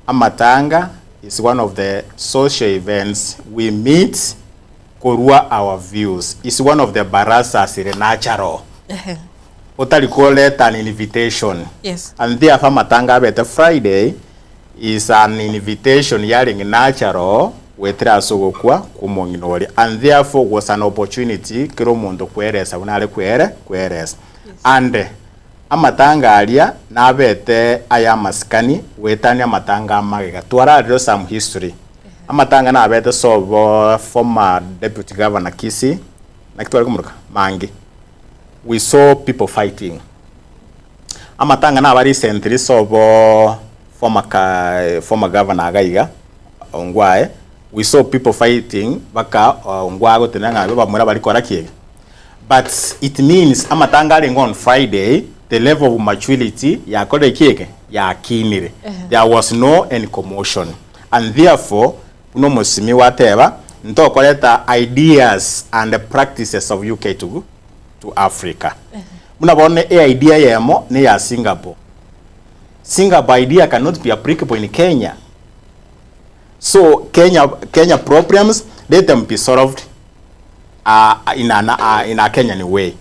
amatanga is one of the social events we meet korwa our views is one of the barazas ere natural otari koreta an invitation Yes. and therefore amatanga abete Friday Is an invitation yarenge natural goetera ase ogokwa kw'omong'ina oria and therefore was an opportunity kera omonto kweresa buna are kwere kweresa. And amatanga aria nabete aya amasikani goetania amatanga amagega. Twararire some history. Amatanga nabete sobo former deputy governor Kisii, naki tware komoroka? Mangi. We saw people fighting. Amatanga naba recently sobo former ka former governor iga iga Ongwae we saw people fighting baka Ongwae agotenena ng'a abwo bamura bari kora ki but it means amatanga arenge on Friday the level of maturity yakorire ki eke? yakinire. There was no any commotion and therefore buna omosimi gwateba ntokoreta ideas and practices of UK to to Africa. Buna bono e idea eyemo ne ya Singapore. Singapore idea cannot be applicable in Kenya. So Kenya Kenya problems let them be solved uh, in, an, uh, in a Kenyan way.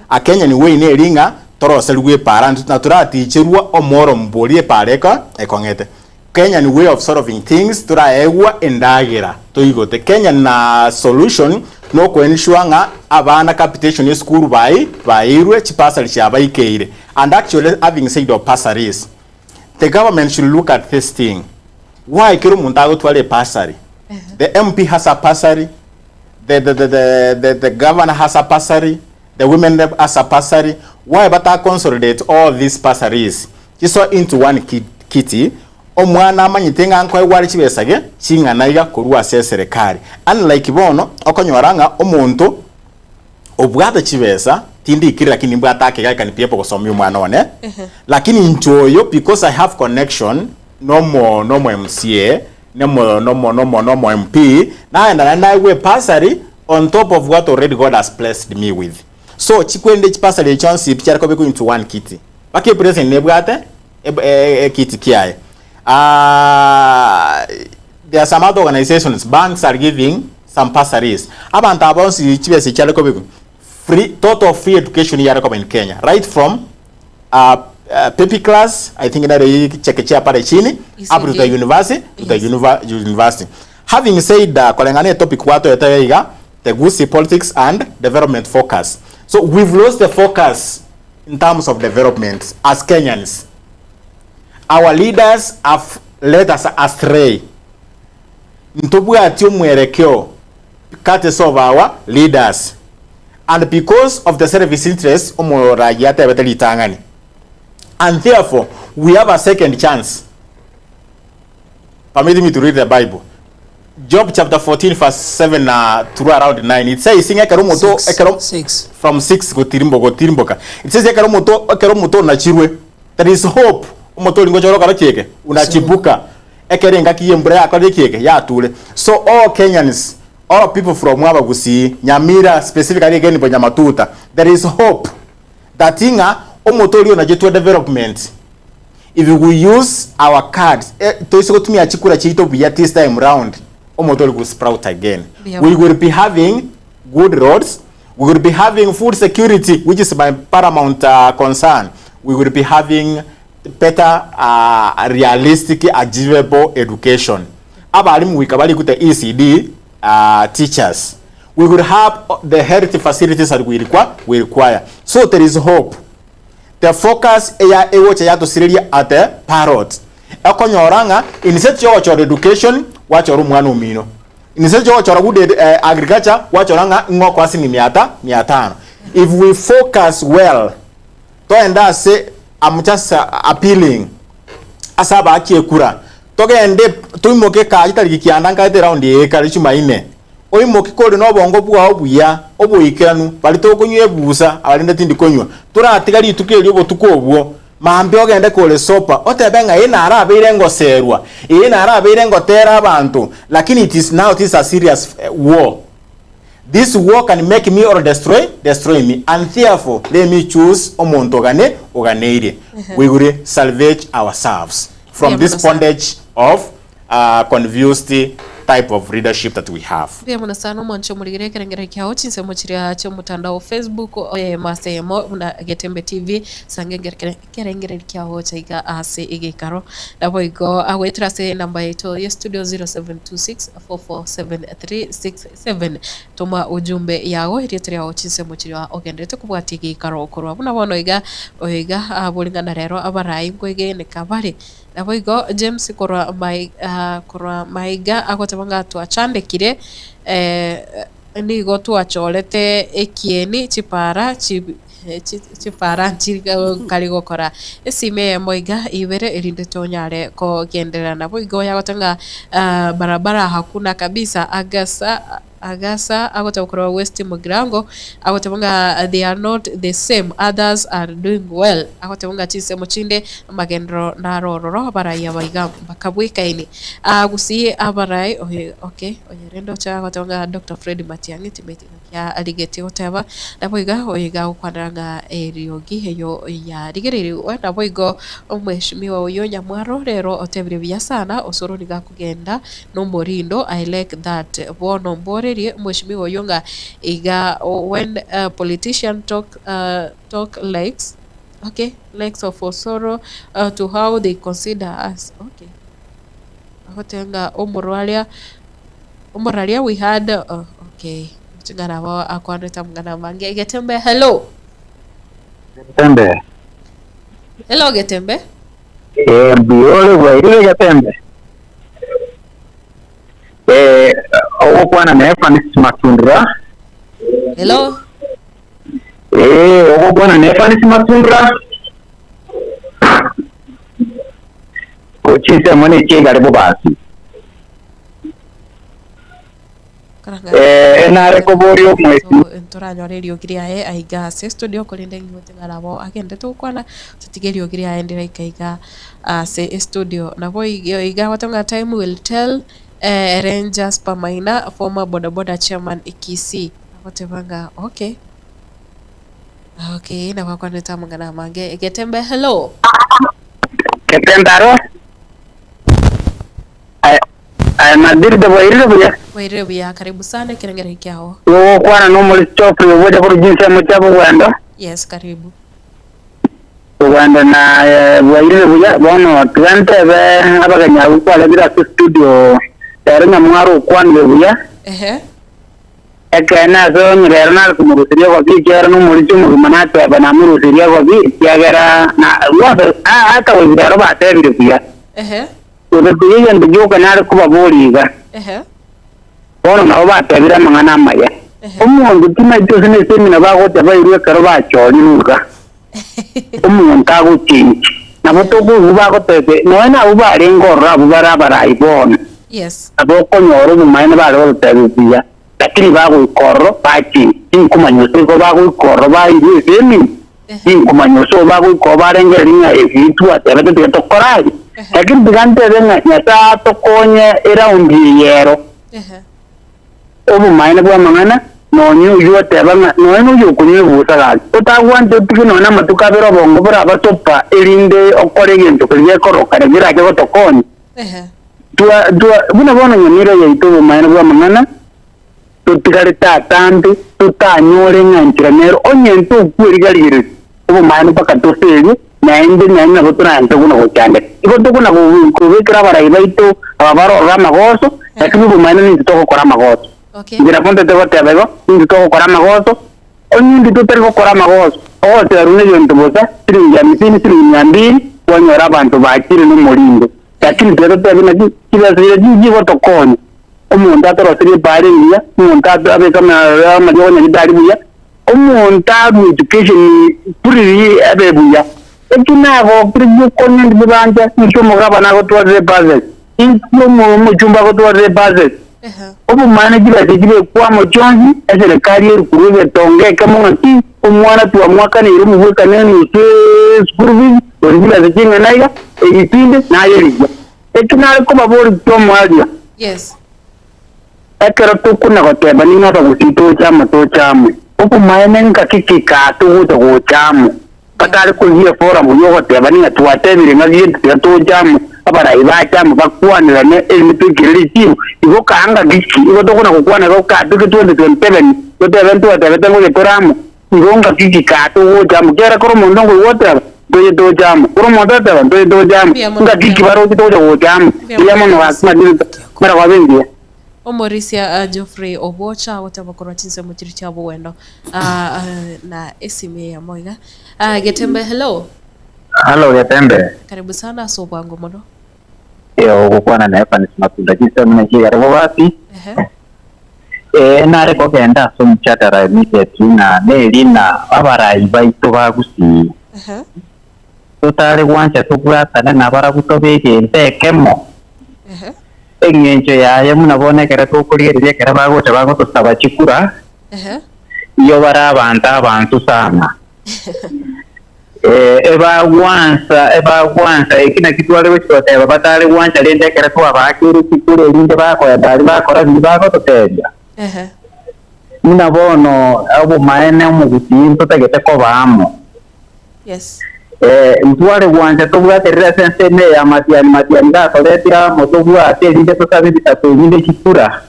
A Kenyan way neri ng'a toroserigwe epara ntwe na toraticherwa omoro mbori epara eko ekong'ete. Kenyan way of solving things toraegwa endagera toigote. Kenyan na solution noko ensure ng'a abana capitation esukuru bai bairwe chibasari chiabaikeire. And actually having said of bursaries, the government should look at this thing. Why kera omonto agotwara ebasari? The MP has a bursary, the, the, the, the, the, the governor has a bursary, the women rep has a bursary. Why bata consolidate all these bursaries chisoe into one kitty, omwana amanyete ng'a nkoegwa are chibesa ge ching'ana iga korwa ase eserekari. Unlike bono okonyora ng'a omonto obwate chibesa tindikiri lakini nimbwate ake iga I can be able gosomia omwana one, lakini inche oyo because I have connection nomo nomo MCA nomo nomo nomo nomo MP nagenda naende naegwe ebursary on top of what already God has blessed me with. So chikwende chibursary echi chionsi pi chiare kobekwa into one kitty. Mpaka epresident nebwate ekiti kiaye. There are some other organizations, banks are giving some bursaries. Abanto aba bonsi chibesa echi chiare kobekwa free, total free education yare koba in Kenya right from baby class, I think nere chekechea pale chini up to the ECD. university, to the Yes. university. Having said that, koreng'ana ne topic gwatoete iga, the Gusii politics and development focus. So we've lost the focus in terms of development as Kenyans. Our leaders have led us astray. Ntobwati omwerekeo courtesy of our leaders. And because of the selfish interest omoragia atebete ritang'ani. And therefore, we have a second chance. Permit me to read the Bible. Job chapter 14 verse 7 through around 9. It says, "Sing ekero omoto Six. ekero Six. from 6 gotirimbo gotirimboka. It says ekero omoto ekero omoto onachirwe. There is hope. Omoto oringo choro karo kieke unachibuka. Ekero engaki y'embura yakorire kieke yature. So all Kenyans, all people from Abagusii, Nyamira specifically again Bonyamatuta, there is hope that ng'a omoto oria onachetwe development if we use our cards eh, toise gotumia chikura chiaito buya this time round omoto ori go sprout again. Buya We bono. will be having good roads, we will be having food security which is my paramount concern, we will be having better realistic achievable education. Abalimu goika barikute ECD teachers. We will have the health facilities that we require, we require. So there is hope. The focus eya egocha yatosireria at the parrot. Okonyora ng'a instead yogochora education gwachora omwana omino. Instead yogochora good agriculture gwachora ng'a ng'o okoa silingi mia ta mia tano. If we focus well toende ase I'm just appealing ase abaaki ekura togende toimoke ekachi tariki kianda nkaete eround eye ekare chumaine oimoke kore na obongo bwao buya oboikeranu baria tokonywa ebusa abarende tindi konywa toratiga rituko erio obotuko obwo mambia ogende kore sober otebe ng'a ee narabeire ngoserwa ee narabeire ngotera abanto lakini it is now this is a serious war This war can make me or destroy destroy me and therefore let me choose omonto ogane oganeirie. We will salvage ourselves from Mbuya this mono sana. bondage of uh, confused type of leadership that we have. Mbuya mono sana omwancho omorigere ekerengero kiao chinsemo chiria chi'omotandao o Facebook oyemo ase eyemo buna Getembe TV sange enkere ekerengererio kiao gocha iga ase egekaro naboigo agoetera ase enamba yaito ya studio 0726 447367 Toma ujumbe yago erieta riao chinsemo chiria ogenderete kobwatia egeikaro korwa buna bono iga oyo iga abori ng'a narero abarai nkoegeneka bare. Naboigo James korwa mai korwa maiga agoteba ng'a twachandekire nigo twachorete ekieni chipara chi chipara nchiri kari gokora esimi eyemo iga ibere erinde tonyare kogenderera. Naboigo yagoteba ng'a barabara hakuna kabisa agasa. Agasa agoteba korwa West Mugirango agoteba ng'a they are not the same others are doing well agoteba ng'a chinsemo chinde amagenderero naro ororo abarai aba iga mbakabwekaini. Gusii abarai oye okay oye rende oche agoteba ng'a Doctor Fred Matiang'i timanyeti ng'aki arigetie goteba naboigo oyo iga agokwanera ng'a eriogi eyo yarigereirwe naboigo omweshimiwa oyio Nyamwaro rero otebire buya sana osoro nigo akogenda nomorindo I like that bono mborerie mweshimiwa oyio ng'a iga when a politician talk talk likes okay likes of Osoro to how they consider us okay agoteba ng'a omorwaria omoraria we had okay inche nabo akwanete amang'ana amange Getembe hello. Getembe. Hello Getembe. Eh, mbuya ore bwairire Getembe? Eh, ogokwana na Evans Matundura. Hello. Eh, ogokwana na Evans Matundura. Gochinsemo ne chiegare bobasi. Eh, nare koboria omwesi. Ntoranyore eriogi riaye aiga ase estudio korende ng'igwete ng'a nabo agendete gokwana totige eriogi riaye ndiraika iga ase estudio. Nabo iga agoteba ng'a time will tell ere Jasper Maina former bodaboda chairman Kisii agoteba ng'a okay okay nabo akwanete amang'ana amange. Getembe hello. Getembe aro. Aye, aye Mathilda bwairire buya? Bwairire buya, karibu sana ekerengero kiao. Igo ogokwana nomorisia Geoffrey ogocha korwa chinsemo chia bogwendo. Yes, karibu. Bogwendo na eh, bwairire buya. Bono tiga ntebe abageni abwo kwarebire ase studio rero nyamwaro okwanire buya. Ehe. Ekeene ase onye rero nare komoruseria ogobi ekiagera nomorisia omogima nateba namoruserie ogobi ekiagera na bonsi a- ata goika rero batebire buya. Ehe. Gose tiga egento gioka nare kobaboria iga. Bono nabo batebire amang'ana amaya. Omonto timaeti gose nesemina bagocha bairwe ekero bachorirwe iga. Omonto agochenchia. Nabo tokoigwa bagotebia nonya nabwo barenge ororo abwo bare abarai bono. Nabo okonyora obomaene bare gototebia buya, lakini bagoika ororo bachenchia. Tinkomanya gose igo bagoika ororo bairwe esemina. Tinkomanya gose obagoika obarengererie ng'a ebi twatebete tiga tokore aria, lakini tiga ntebe ng'a Nyasae atokonye eraundi eye ero. Obomaene bw'amang'ana, nonya oyio oteba ng'a nonya noyo okonywa ebusa gaki, otagwancha otige nonya namatuko abere obongo borabasopa erinde okore egento keria gekorokana kerache gotokonya. Twa, twa, buna bono nyamira yaito obomaene bw'amang'ana, Totigarete atambe, totanyore ng'a enchera nero, onye ntokweriga-rigereria obomaene mpaka toserie, naende naende nabo toranche buna gochandeka. Igo tokona kobekera abarai baito aba barorore amagoso, lakini obomaene nintwe togokora amagoso. Inche nabo ntete goteba igo, nintwe togokora amagoso, onye intwe totari gokora amagoso, ogoserwa negento bosa, siringi hamsini, siringi mia mbili, kwanyora abanto bachire nomorindo. Lakini tiga totebe naki, chibesa chiria chigotokonya. Omonto atorosirie epaara engiya, omonto abeke amariogo nyagetari buya, omonto arue education puriri ebe buya. Eki nagokire giokonya ndiri bancha, inki omogabana agotwarire ebursary, inki omochumba agotwarire ebursary. Obomaene chibesa echi bekwamo chionsi, eserekari erwe korwa egetonga ekemo ng'aki, omwana twamwakaneire omobwekano enusu eschool fees, gose chibesa ching'ana iga, ebipindi naye rigia. Eki nare kobaboria tomoaria. Yes. Ekero tokona goteba ning'o abagusii toche amo toche amo, obomaene ngaki ki kaa togocha gocha amo? Batare korigia eforamu yogoteba ning'a twatebire ng'a gento tiga toche amo, abarai bache amo bakwanerane erinde toikere richibu. Igo kaa ngaki ki igo tokona gokwana igo kaa toike 2027 totebe ntwatebete ngocha tore amo? Igo ngaki ki kaa togocha amo? Kiagera kera omonto nkoigwa oteba, Ntoche toche amo. Kera omonto oteba, Ntoche toche amo. Mbuya mono, Ngaki ki baroche togocha gocha amo? Mbuya Mbuya mono mono gaki kabisa. Matilda, mara kwabe engiya. Omorisia Geoffrey Obwocha agoteba korwa chinsemo chiria chia bogwendo na esimi eyemo iga. Getembe hello. Hallo Getembe. Karibu sana ase obwango mono. Ee ogokwana na Evans Matunda chinsemo na chigare bobasi. Ehe. Ee, nare kogenda ase omochatara immediately na neri na abarai baito ba Gusii. Totare gwancha tobwatane nabarabwo tobe egento ekemo. Eng'encho yaye buna bono ekero tokorigereria ekero bagocha bagotosaba chikura, iyo bare abanto abansu sana. Eh, ebagwansa ebagwansa eki naki tware gochia goteba batare gwancha rende ekero twabaakire chikura erinde bakoenda aria bakora riria bagototebia. Buna bono obomaene omogusii ntotagete koba amo. Yes. Eh, ntware gwancha tobwaterere ase ensemo eye ya matiani matiani gatoretire amo tobwate erinde tosabe ebisaku erinde chikura.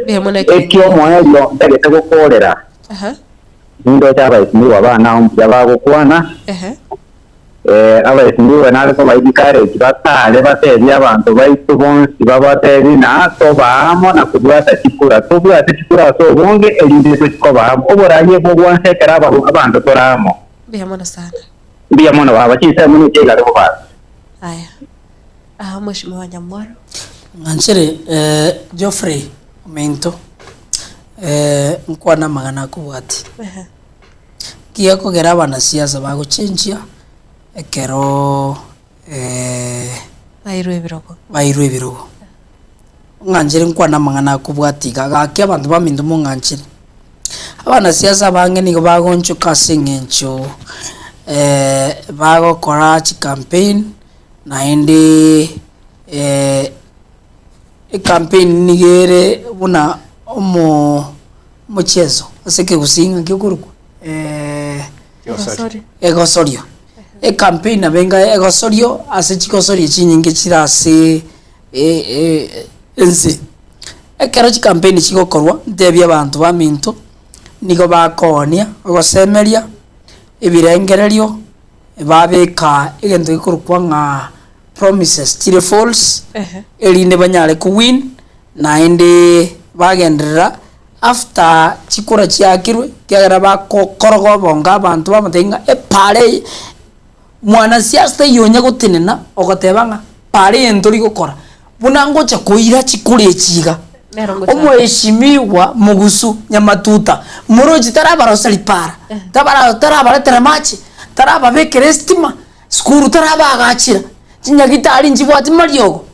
Mbuya mono Eki ekerengererio. omoerio ntagete gokorera. Aha. Nindoche abaesimigwa bane ao mbuya bagokwana. Ehe. Eh, abaesimigwa nare kobae encourage batare batebie abanto baito bonsi babatebie na toba amo na kobwata chikura. Tobwate chikura ase obonge erinde tochie koba amo. Oboraai bogwansa ekero aba abanto tore amo. Mbuya mono sana. Mbuya mono baba, chinsemo nichio igare bobasa. Aya. Aha Mheshimiwa Nyamwaro. Ng'anchere eh, Geoffrey ominto eh, nkwane amang'ana akobwatia. Ehe. Nki gekogera abanasiasa bagochenchia ekero Bairwe ebirogo. bairwe ebirogo? Ng'anchere nkwane amang'ana akobwatia iga, gaki abanto baminto mong'anchere. Abanasiasa abange nigo bagonchoka ase eng'encho bagokora chicampaign naende ecampaign nigo ere buna omo omocheso ase ekegusii ng'aki okorokwa Egosori. egosorio. Ecampaign nabo enga egosorio ase chigosorio chinyinge chire ase ense. Ekero chicampaign chigokorwa, ntebie abanto baminto, nigo bakoonia, ogosemeria, ebirengererio, babeka egento gekorokwa ng'a promises chire false, erinde banyare kowin, naende bagenderera after chikura chiakirwe, ekiagera bakokoroga obongo abanto bamotebi ng'a epara eye, mwanasiasa taiyo onya gotenena ogoteba ng'a para eye ntori gokora, buna ngocha koira chikura echi iga. Nero ngocha. Omweshimiwa mogusu nyamatuta morochi tarabaroseri para, tabara tarabaretera amache, tarababekera estima, sukuru tarabaagachera, chinyagitari nchibwati mariogo.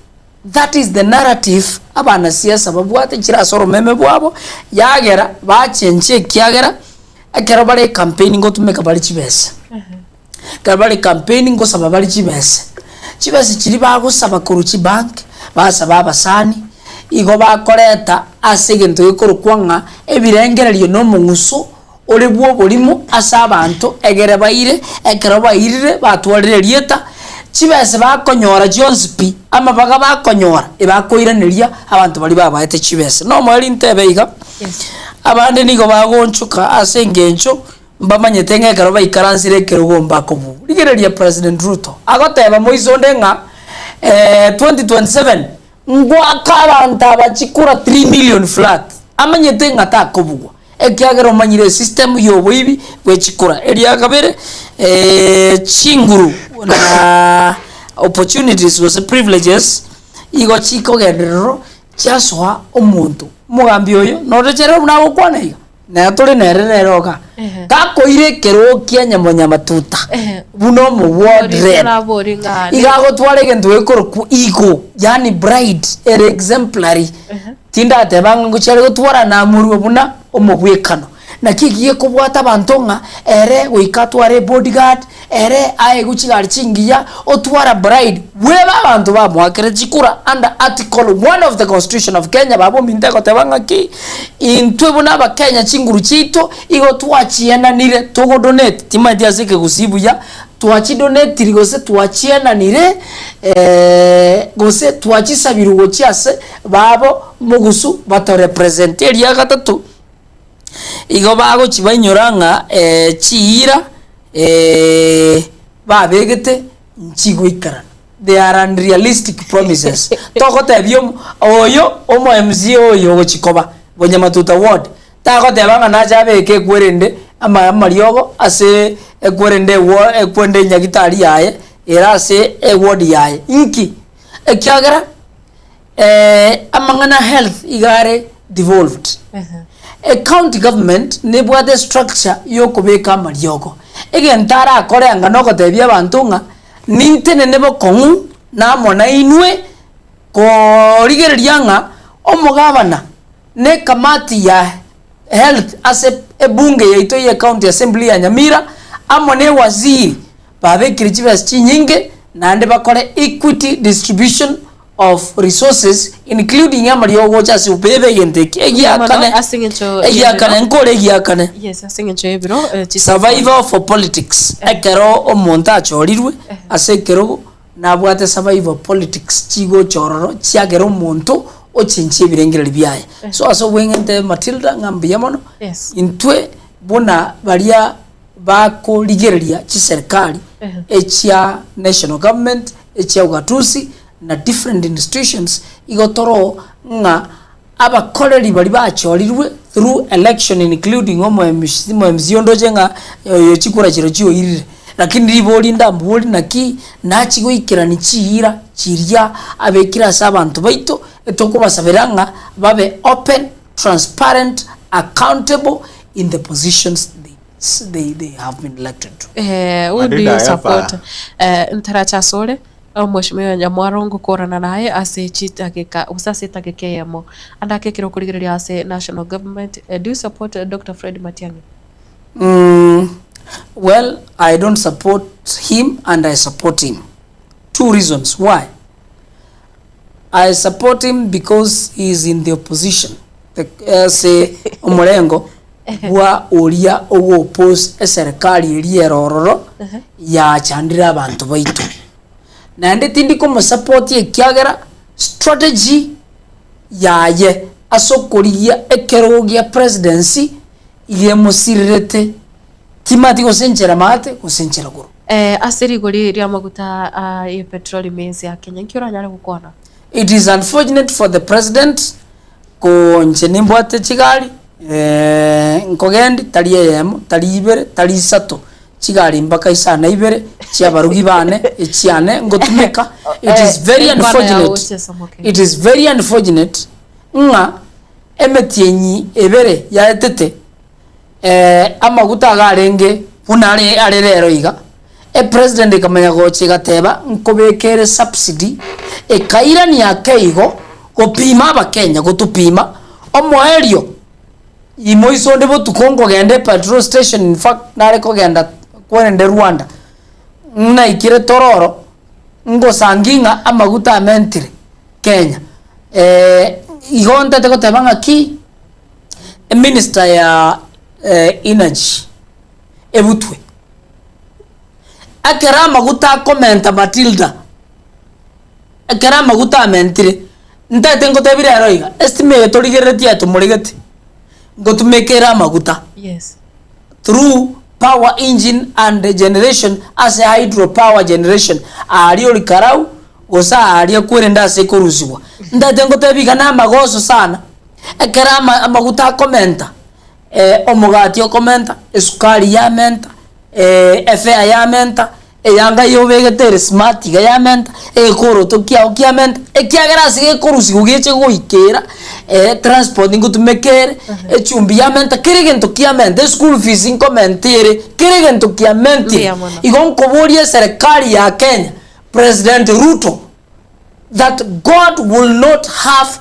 That is the narrative abanasiasa babwate chire ase oromeme bwabo, yagera bachenchia ekiagera ekero bare ecampaign ngotumeka bare chibesa. Ekero bare campaign ngosaba bare chibesa, chibesa chiria bagosaba korwa chibank, basaba abasani, igo bakoreta ase egento gekorokwa ng'a ebirengererio na omong'uso ore bwa oborimo ase abanto egere baire, ekero bairire batwarire erieta, chibesa bakonyora chionsi pi, amabaga bakonyora ebakoiraneria abanto baria babaete chibesa. Nomoerio ntebe iga, abande nigo bagoonchoka ase engencho mbamanyete ng'a ekero baikaransire ekerogo mbakobua. Rigereria President Ruto agoteba moiso onde ng'a 2027 Ngoaka abanto aba chikura 3 million flat, amanyete ng'a takobugwa, ekiagera omanyire esystem y'oboibi bwe chikura. Eria kabere, chinguru na opportunities gose privileges igo chikogendererwa chiasoa omonto. Omogambi oyo norochere buna agokwana iga? Nere tore nere rero iga, takoira ekerogo kia nyamonyamatuta buna omo-ward rep, iga agotwara egento gekorokwa ego, yaani pride ere exemplary. Tindateba ng'a ngochia are gotwara namorue buna omobwekano. Naki eki gekobwata abanto ng'a ere goika atware ebodyguard, ere aegwe chigari chingiya, otwara pride, bwebe abanto bamoakere chikura under article one of the constitution of Kenya baba ominto egoteba ng'aki, intwe buna abakenya chinguru chiaito igo twachienanire togodonate, timanyeti ase ekegusii buya, twachidonatiri gose twachienanire gose twachisabirwe gochia ase babo mogusu batorepresent. Eria gatato. Igo bagochia bainyora ng'a chiira babegete nchigoikerana. They are unrealistic promises. Togotebia omo oyo omo MCA oyo ogochia koba Bonyamatuta ward, tagoteba ng'a nache abeke ekwerende ama amariogo ase ekwerende ewo ekwende enyagitari yaye ere ase eward yaye. Inki? Ekiagera. Amang'ana a health iga are devolved. Ecounty government nebwate estructure yokobeka amariogo. Egento arakore anga nogotebia abanto ng'a nintenene bokong'u namo nainwe. Korigereria ng'a omogabana na ekamati ya health ase ebunge yaito ye county assembly ya Nyamira amo ne waziri babekire chibesa chinyinge naende bakore equity distribution of resources including amariogo gocha ase bebe egento eki Mono egiakane ase eng'encho egiakane y'ebiro. nkore egiakane Yes, ase eng'encho y'ebiro eh, chisa survival for politics ekero omonto achorirwe ase ekerogo Nabwate survival politics chigocha ororo chiagera omonto ochenchie ebirengererio biaye. So ase obweng'ente Matilda ng'a mbuya mono, Yes. intwe buna baria bakorigereria chiserikali echia national government, echia ugatuzi na different institutions, igo toro ng'a Abakoreri baria bachorirwe through election including omo MC omo MC ondoche ng'a oyo chikura chiro chioirire. Lakini ribori ndambori naki nachi goikerani chiira chiria abekire ase abanto baito etokobasabera ng'a babe open, transparent, accountable in the positions they they they have been elected to. Eh, who do Matilda, you I have support? a- Eh, ntaracha asore omweshimiwa Nyamwaro ngokorana naye ase chidakika gose ase edakika eyemo ande ake ekero okorigereria ase national government eh, do you support eh, Dr. Fred Matiang'i? Mm, well, I don't support him and I support him. Two reasons why. I support him because he is in the opposition. The, ase omorengo bwa oria ogo oppose eserikali eria ere ororo yachandire abanto baito. Naende tindi komosupport ekiagera strategy yaye ase okorigia ekerogo gia presidency iga emosirirete timati gose enchera maate gose enchera igoro. Eh, ase rigori ri'amaguta a ye petroli ime ense ya Kenya, inki oranyare gokwana? It is unfortunate for the president ko inche nimbwate chigari eh, nkogendi tari eyemo, tari ibere, tari isato, chigari mpaka isano na ibere chiabarugi bane, echiane ngotumeka, it is very Eh, enkwana yao unfortunate, gochia it is very unfortunate ng'a emetienyi ebere yaetete Amaguta iga arenge buna are are rero iga, epresident ekamanya gocha egateba nkobeka ere subsidy, ekairania ake igo gopima abakenya gotopima, omoerio imoiso onde botuko nkogenda epetrol station in fact nare kogenda kwerende Rwanda, naikire Tororo, ngosangi ng'a amaguta amentire Kenya. Igo ntete goteba ng'aki. Eminister ya energy ebutwe. Ekero amaguta akomenta Matilda, ekero amaguta amentire, ntaete ngotebi rero iga, estima eye torigereretie eye tomoregete, ngotumeka ere amaguta Yes. through power engine and generation ase hydro power generation aaria Olkalau gose aaria kwerende ase ekorusigwa. Ntaete ngotebi iga na amagoso sana. Ekero ama amaguta akomenta, omogati okomenta, esukari yamenta, efare yamenta, eyanga yobegete ere smart iga yamenta, egekoroto kiago kiamenta, ekiagera ase gekorusigwa geche goikera transport ngotumeka ere, echumbi yamenta, kera egento kiamenta, eschool fees nkomenta ere, kera egento kiamentire. Mbuya mono. Igo nkoboria eserekari ya Kenya, President Ruto, that God will not have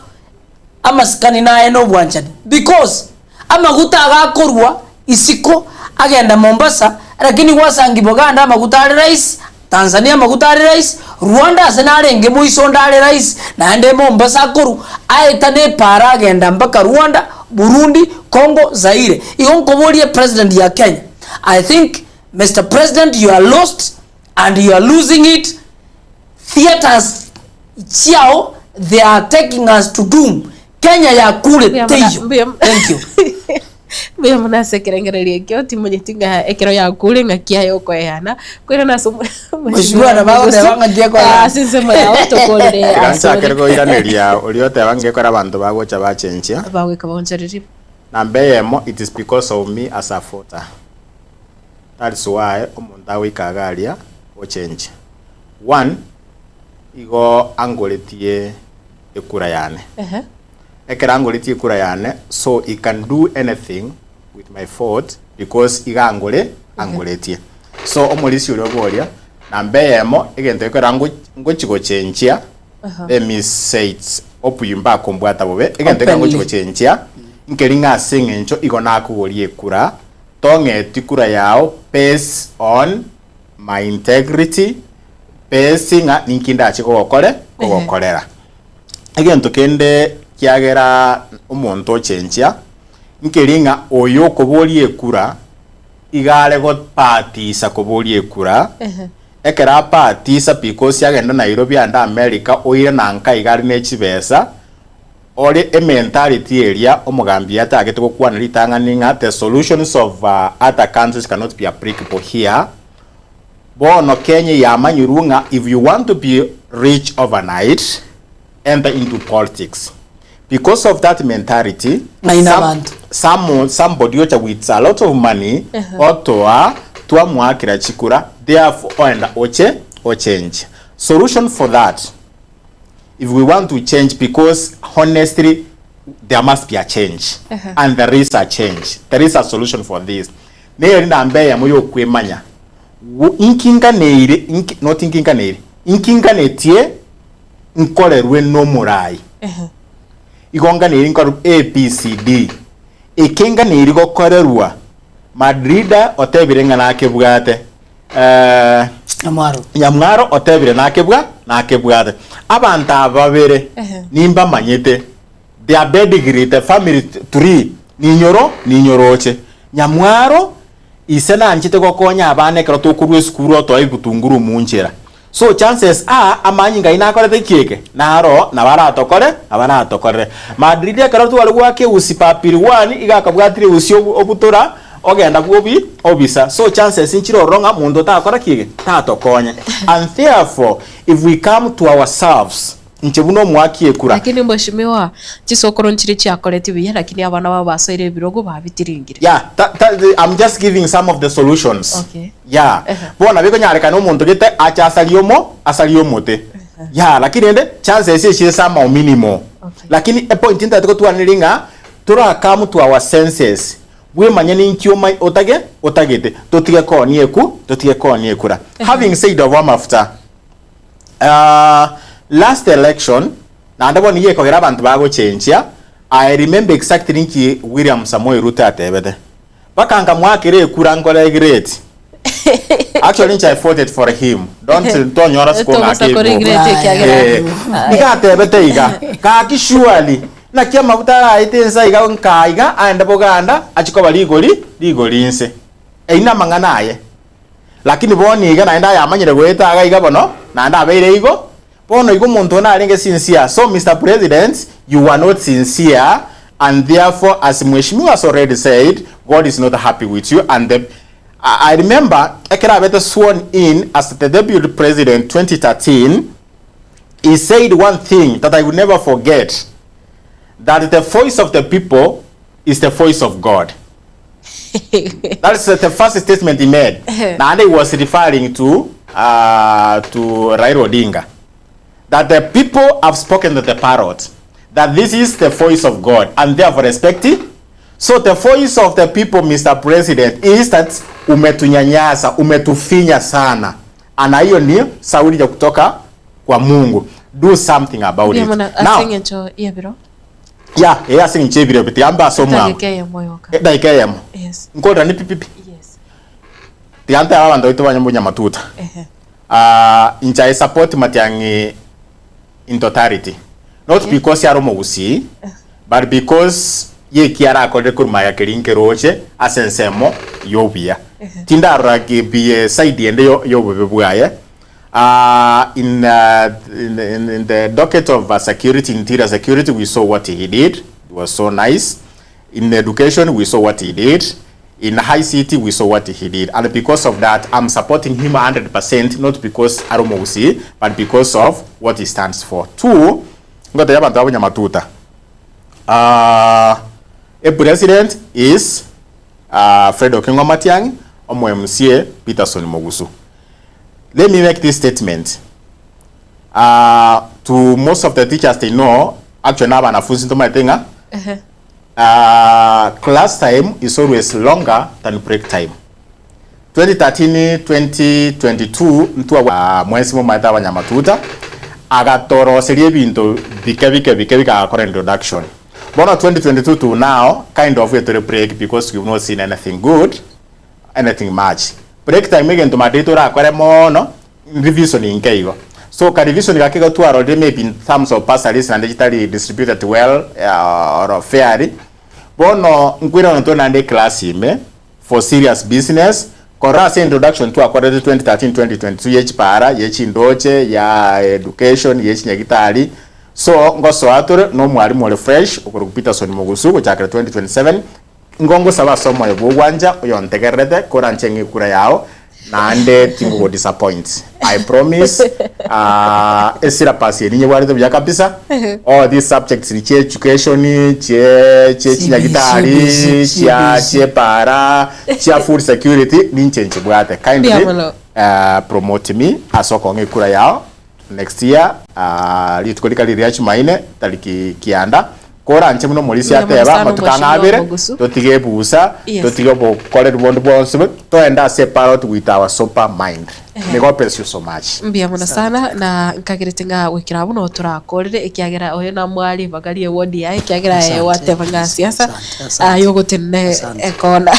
amasikani naye nobwanchani because amaguta iga akorwa isiko agenda Mombasa lakini gwasangi Buganda amaguta are rahisi, Tanzania amaguta are rahisi, Rwanda ase narenge moiso onde are rahisi naende Mombasa akorwa aeta ne epara agenda mpaka Rwanda, Burundi, Congo, Zaire. Igo nkoborie president ya Kenya I think Mister President you are lost and you are losing it Theatres chiao they are taking us to doom Kenya yakure Mbuya teiyo muna- mbuya thank you. mbuya mono ase ekerengererio ekio timanyeti ng'a ekero yakure ng'aki aye okoeyana koirana ase omo- Mheshimiwa nabo agoteba ng'aki akoeyana. ase ensemo yao tokorere Tiga ase nchakere ore koiraneria oria oteba ngekora abanto bagocha bachenchia. bagoika baonchoreria Namba eyemo it is because of me as a voter. That is why omonto agoika iga aria ochenchia. One, igo angoretie ekura yane. Ehe. Ekero angoretie ekura yane, so he can do anything with my vote because iga angore angoretie. So omorisia oria oboria, namba eyemo, egento ekero ango ngochi gochenchia. Let me say it openly mbakombwata bobe, egento ekero Openly. ngochi gochenchia, nkeri ng'a ase eng'encho igo nakogoria ekura, tong'eti kura yao based on my integrity, based ng'a ninki ndache kogokore kogokorera. Egento kende kiagera omonto ochenchia, nkeri ng'a oyo okoboria ekura, iga are gobatisa koboria ekura, ekero abatisa because agende Nairobi ande America oire na nka iga are ne chibesa, ore ementality eria omogambi atagete gokwana ritang'ani ng'a the solutions of other countries cannot be applicable here, bono Kenya yamanyirwe ng'a if you want to be rich overnight, enter into politics. Because of that mentality, Ng'aina some, abanto. some, somebody ocha with a lot of money, otoa, twamoakera chikura, therefore oenda oche, ochange. Solution for that, if we want to change, because honestly, there must be a change. And there is a change. There is a solution for this. Neri namba eyemo yokwemanya. Wo- Inkinganeire, inki, not inkinganeire, inkinganetie nkorerwe nomorai. Igo nganeri nkorerwe ABCD. Eke nganeri gokorerwa, Madrida otebire ng'a nakebwate. Eh, Nyamwaro. Nyamwaro otebire nakebwa nakebwate. Abanto aba babere nimbamanyete. Their pedigree, the family tree, ninyoro ninyoroche. Nyamwaro ise nanchete gokonya abana ekero tokorwa esukuru otoe ebitunguru omonchera. So chances are amanyinga ayio nakorete ki eke? Naro nabo aratokore nabo aratokorere. Madrid ekero tware goaka eusi papiri one iga akabwatire eusi obu obutora ogenda bwobi obisa. So chances nchire ororo ng'a monto takora ki eke? Tatokonye. And therefore if we come to ourselves inche buna omoaki ekura. Lakini mheshimiwa, chisokoro nchire chiakoreti buya lakini abana babo basoire ebirogo babitiringire. Yeah, ta, ta, I'm just giving some of the solutions. Okay. Yeah. Ehe. Bono bikonyarekana omonto gete ache asarie omo, asarie omote. Yeah, lakini rende chances echire somehow minimal. Okay. Lakini epoint ntagete gotwara neri ng'a tora come to our senses. Bwemanye ninki oma otage otagete. Totige koonia eku, totige koonia ekura. Having said of amafuta, Ah, last election, naende bono nigo ekogera abanto bagochenchia, I remember exactly nki William Samoei Ruto atebete. Mpaka nkamwakera ekura nkore regret. Actually inche I voted for him. Don't tonyora siko Togosa ng'ake koregret eboko. ekiagera Eh, niga atebete iga, gaki surely, naki amafuta araete ense iga nkaa iga aende Boganda achie koba rigori rigori inse. Eyio namang'ana aye. Lakini bono iga naende ayamanyire goeta iga iga bono, naende abeire igo, bono igo omonto one arenge sincere, so Mister President you were not sincere and therefore as Mheshimiwa has already said, God is not happy with you and the I remember ekero abete sworn in as the deputy president 2013, he said one thing that I will never forget, that the voice of the people is the voice of God. That is the first statement he made. Naende he was referring to, uh, to Raila Odinga. That the people have spoken to the parrot. That this is the voice of God and therefore respect it. So the voice of the people, Mr. President, is that umetunyanyasa, umetufinya sana. Ana hiyo ni sauti ya kutoka kwa Mungu. Do something about it. Mbuya mono ase Now, eng'encho y'ebiro. Ya, ee ase eng'encho y'ebiro ebi, tiga mbe ase omwango. Edagika eyemo yoka. Edagika eyemo. Yes. Nkorera ni pipipi. Yes. Tiga ntebe abanto baito banye monyamatuta. Ehe. Ah, inche I support Matiang'i in totality. Not Okay. because are omogusii, but because ye ki arakorire korwa magega keria nkeroche ase ensemo y'obuya. Ehe. Tindarora ki- bi side ende yo- y'obobe bwaye. Ah, in, uh, in, in, in the docket of uh, security, interior security, we saw what he did. It was so nice. In education, we saw what he did. In high city, we saw what he did. And because of that, I'm supporting him 100%, not because Aromousi, but because of what he stands for. Two, ngote abantu abanyamatuta. Uh, a president is uh, Fred Okengo Matiang'i, omo MCA Peterson Mogusu. Let me make this statement. Uh, to most of the teachers they know, actually na abanafunzi ntomaete ng'a Ehe. uh, class time is always longer than break time. 2013 2022 ntwa uh, mwensi momaete abanyamatuta. Agatoroseria ebinto bike bike bike bike agakora introduction. Bono 2022 to now kind of etore break because we've not seen anything good, anything much. Break time egento Madrid torakore mono revision inke igo. So ka revision gake igo twarorire maybe in terms of bursaries naende chitari distributed well or fairly. Bono nkoirana tore naende eclass ime for serious business, korora ase introduction twakorete 2013 2022 ye chipara, ye chindoche, ya education, ye chinyagitari, so ngosoa tore na omwalimu ore fresh okorokwa Peterson Mogusu gochakera 2027, Ingo ngosaba ase omoyo bw'ogwancha oyontegererete koranche ng'e ekura yao, naende tingogo disappoint. I promise ah, esyllabus eye ninyebwarete buya kabisa, all these subjects chia education, chie chie chinyagitari, CBC, chia CBC. chiepara, chia food security, ninche nchibwate. Kindly Mbuya mono. eh, promote me ase okong'a ekura yao Next year rituko rika riria Jumaine tariki kianda, koranche buna omorisia Mbuya mono ateba, sana amatuko ang'e omweshimiwa abere, Omogusu. totige ebusa, Yes. totige obokoreri bonde bwonsi, toende ase eparot with our sober mind. May God bless you so much. Mbuya mono sana na nkagerete ng'a goikera abwo noo torakorere ekiagera oyo namware ribaga rie ward yaye ekiagera aye Asante, gwateba ng'a siasa asante, asante. aye ogotenena Asante. ekona.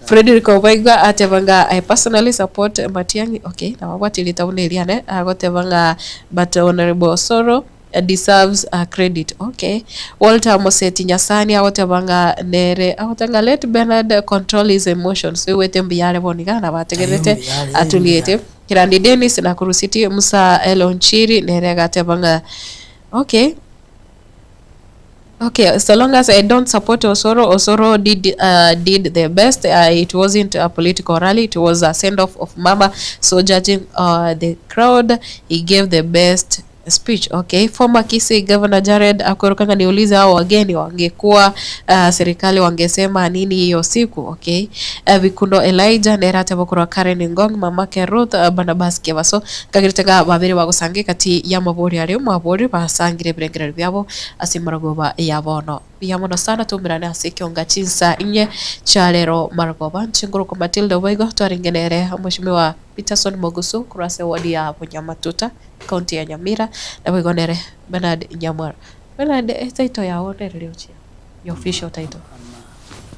Fredrick Obaigwa ateba ng'a I personally support Matiang'i okay nababwati erieta buna eriane agoteba ng'a but Honourable Osoro deserves a credit okay. Walter Moseti Nyasani agoteba ng'a nere agoteba ng'a let Bernard control his emotions oigwete mbuya are bono iga nabategererete Aye, mbuya are, atuliete. mbuya. Kirandi Dennis Nakuru City Musa L Onchiri nere agateba ng'a okay. Okay, so long as I don't support Osoro, Osoro did uh, did the best. Uh, it wasn't a political rally, it was a send off of Mama. So judging uh, the crowd, he gave the best speech. Okay, former Kisii Governor Jared Akorokanga, niulize hao wageni wangekuwa uh, serikali wangesema nini hiyo siku? Okay, uh, Bikundo Elijah nerate bokorwa Karen Ngong, mamake Ruth uh, Barnabas Kebaso kagerete ng'a babere bagosanga egati y'amabori aria omwabori basangire ebirengererio biabo ase emarogoba ya bono. Mbuya mono sana toumerane ase ekionga chinsa inye chia rero marogoba. Inche nkorokwa Matilda boigo twarenge nere Omweshimiwa Peterson Mogusu korwa ase eward ya Bonyamatuta county ya Nyamira naboigo nere Bernard Nyamwaro. Bernard etitle yago nere riochia? Your official title.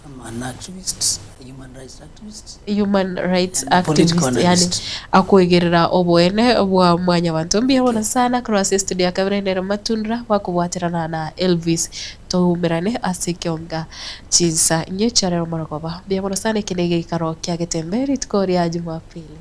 I'm an activist, a human rights activist. Human rights And political activist yani analyst. akoigerera oboene bwa mwanyabanto mbuya mono sana korwa ase estudio ya kabere nere Matundra bakobwaterana na Elvis toumerane ase ekionga chinsa inye chiarero morogoba mbuya mono sana eke negeikaro kia Getembe rituko ria Jumapili.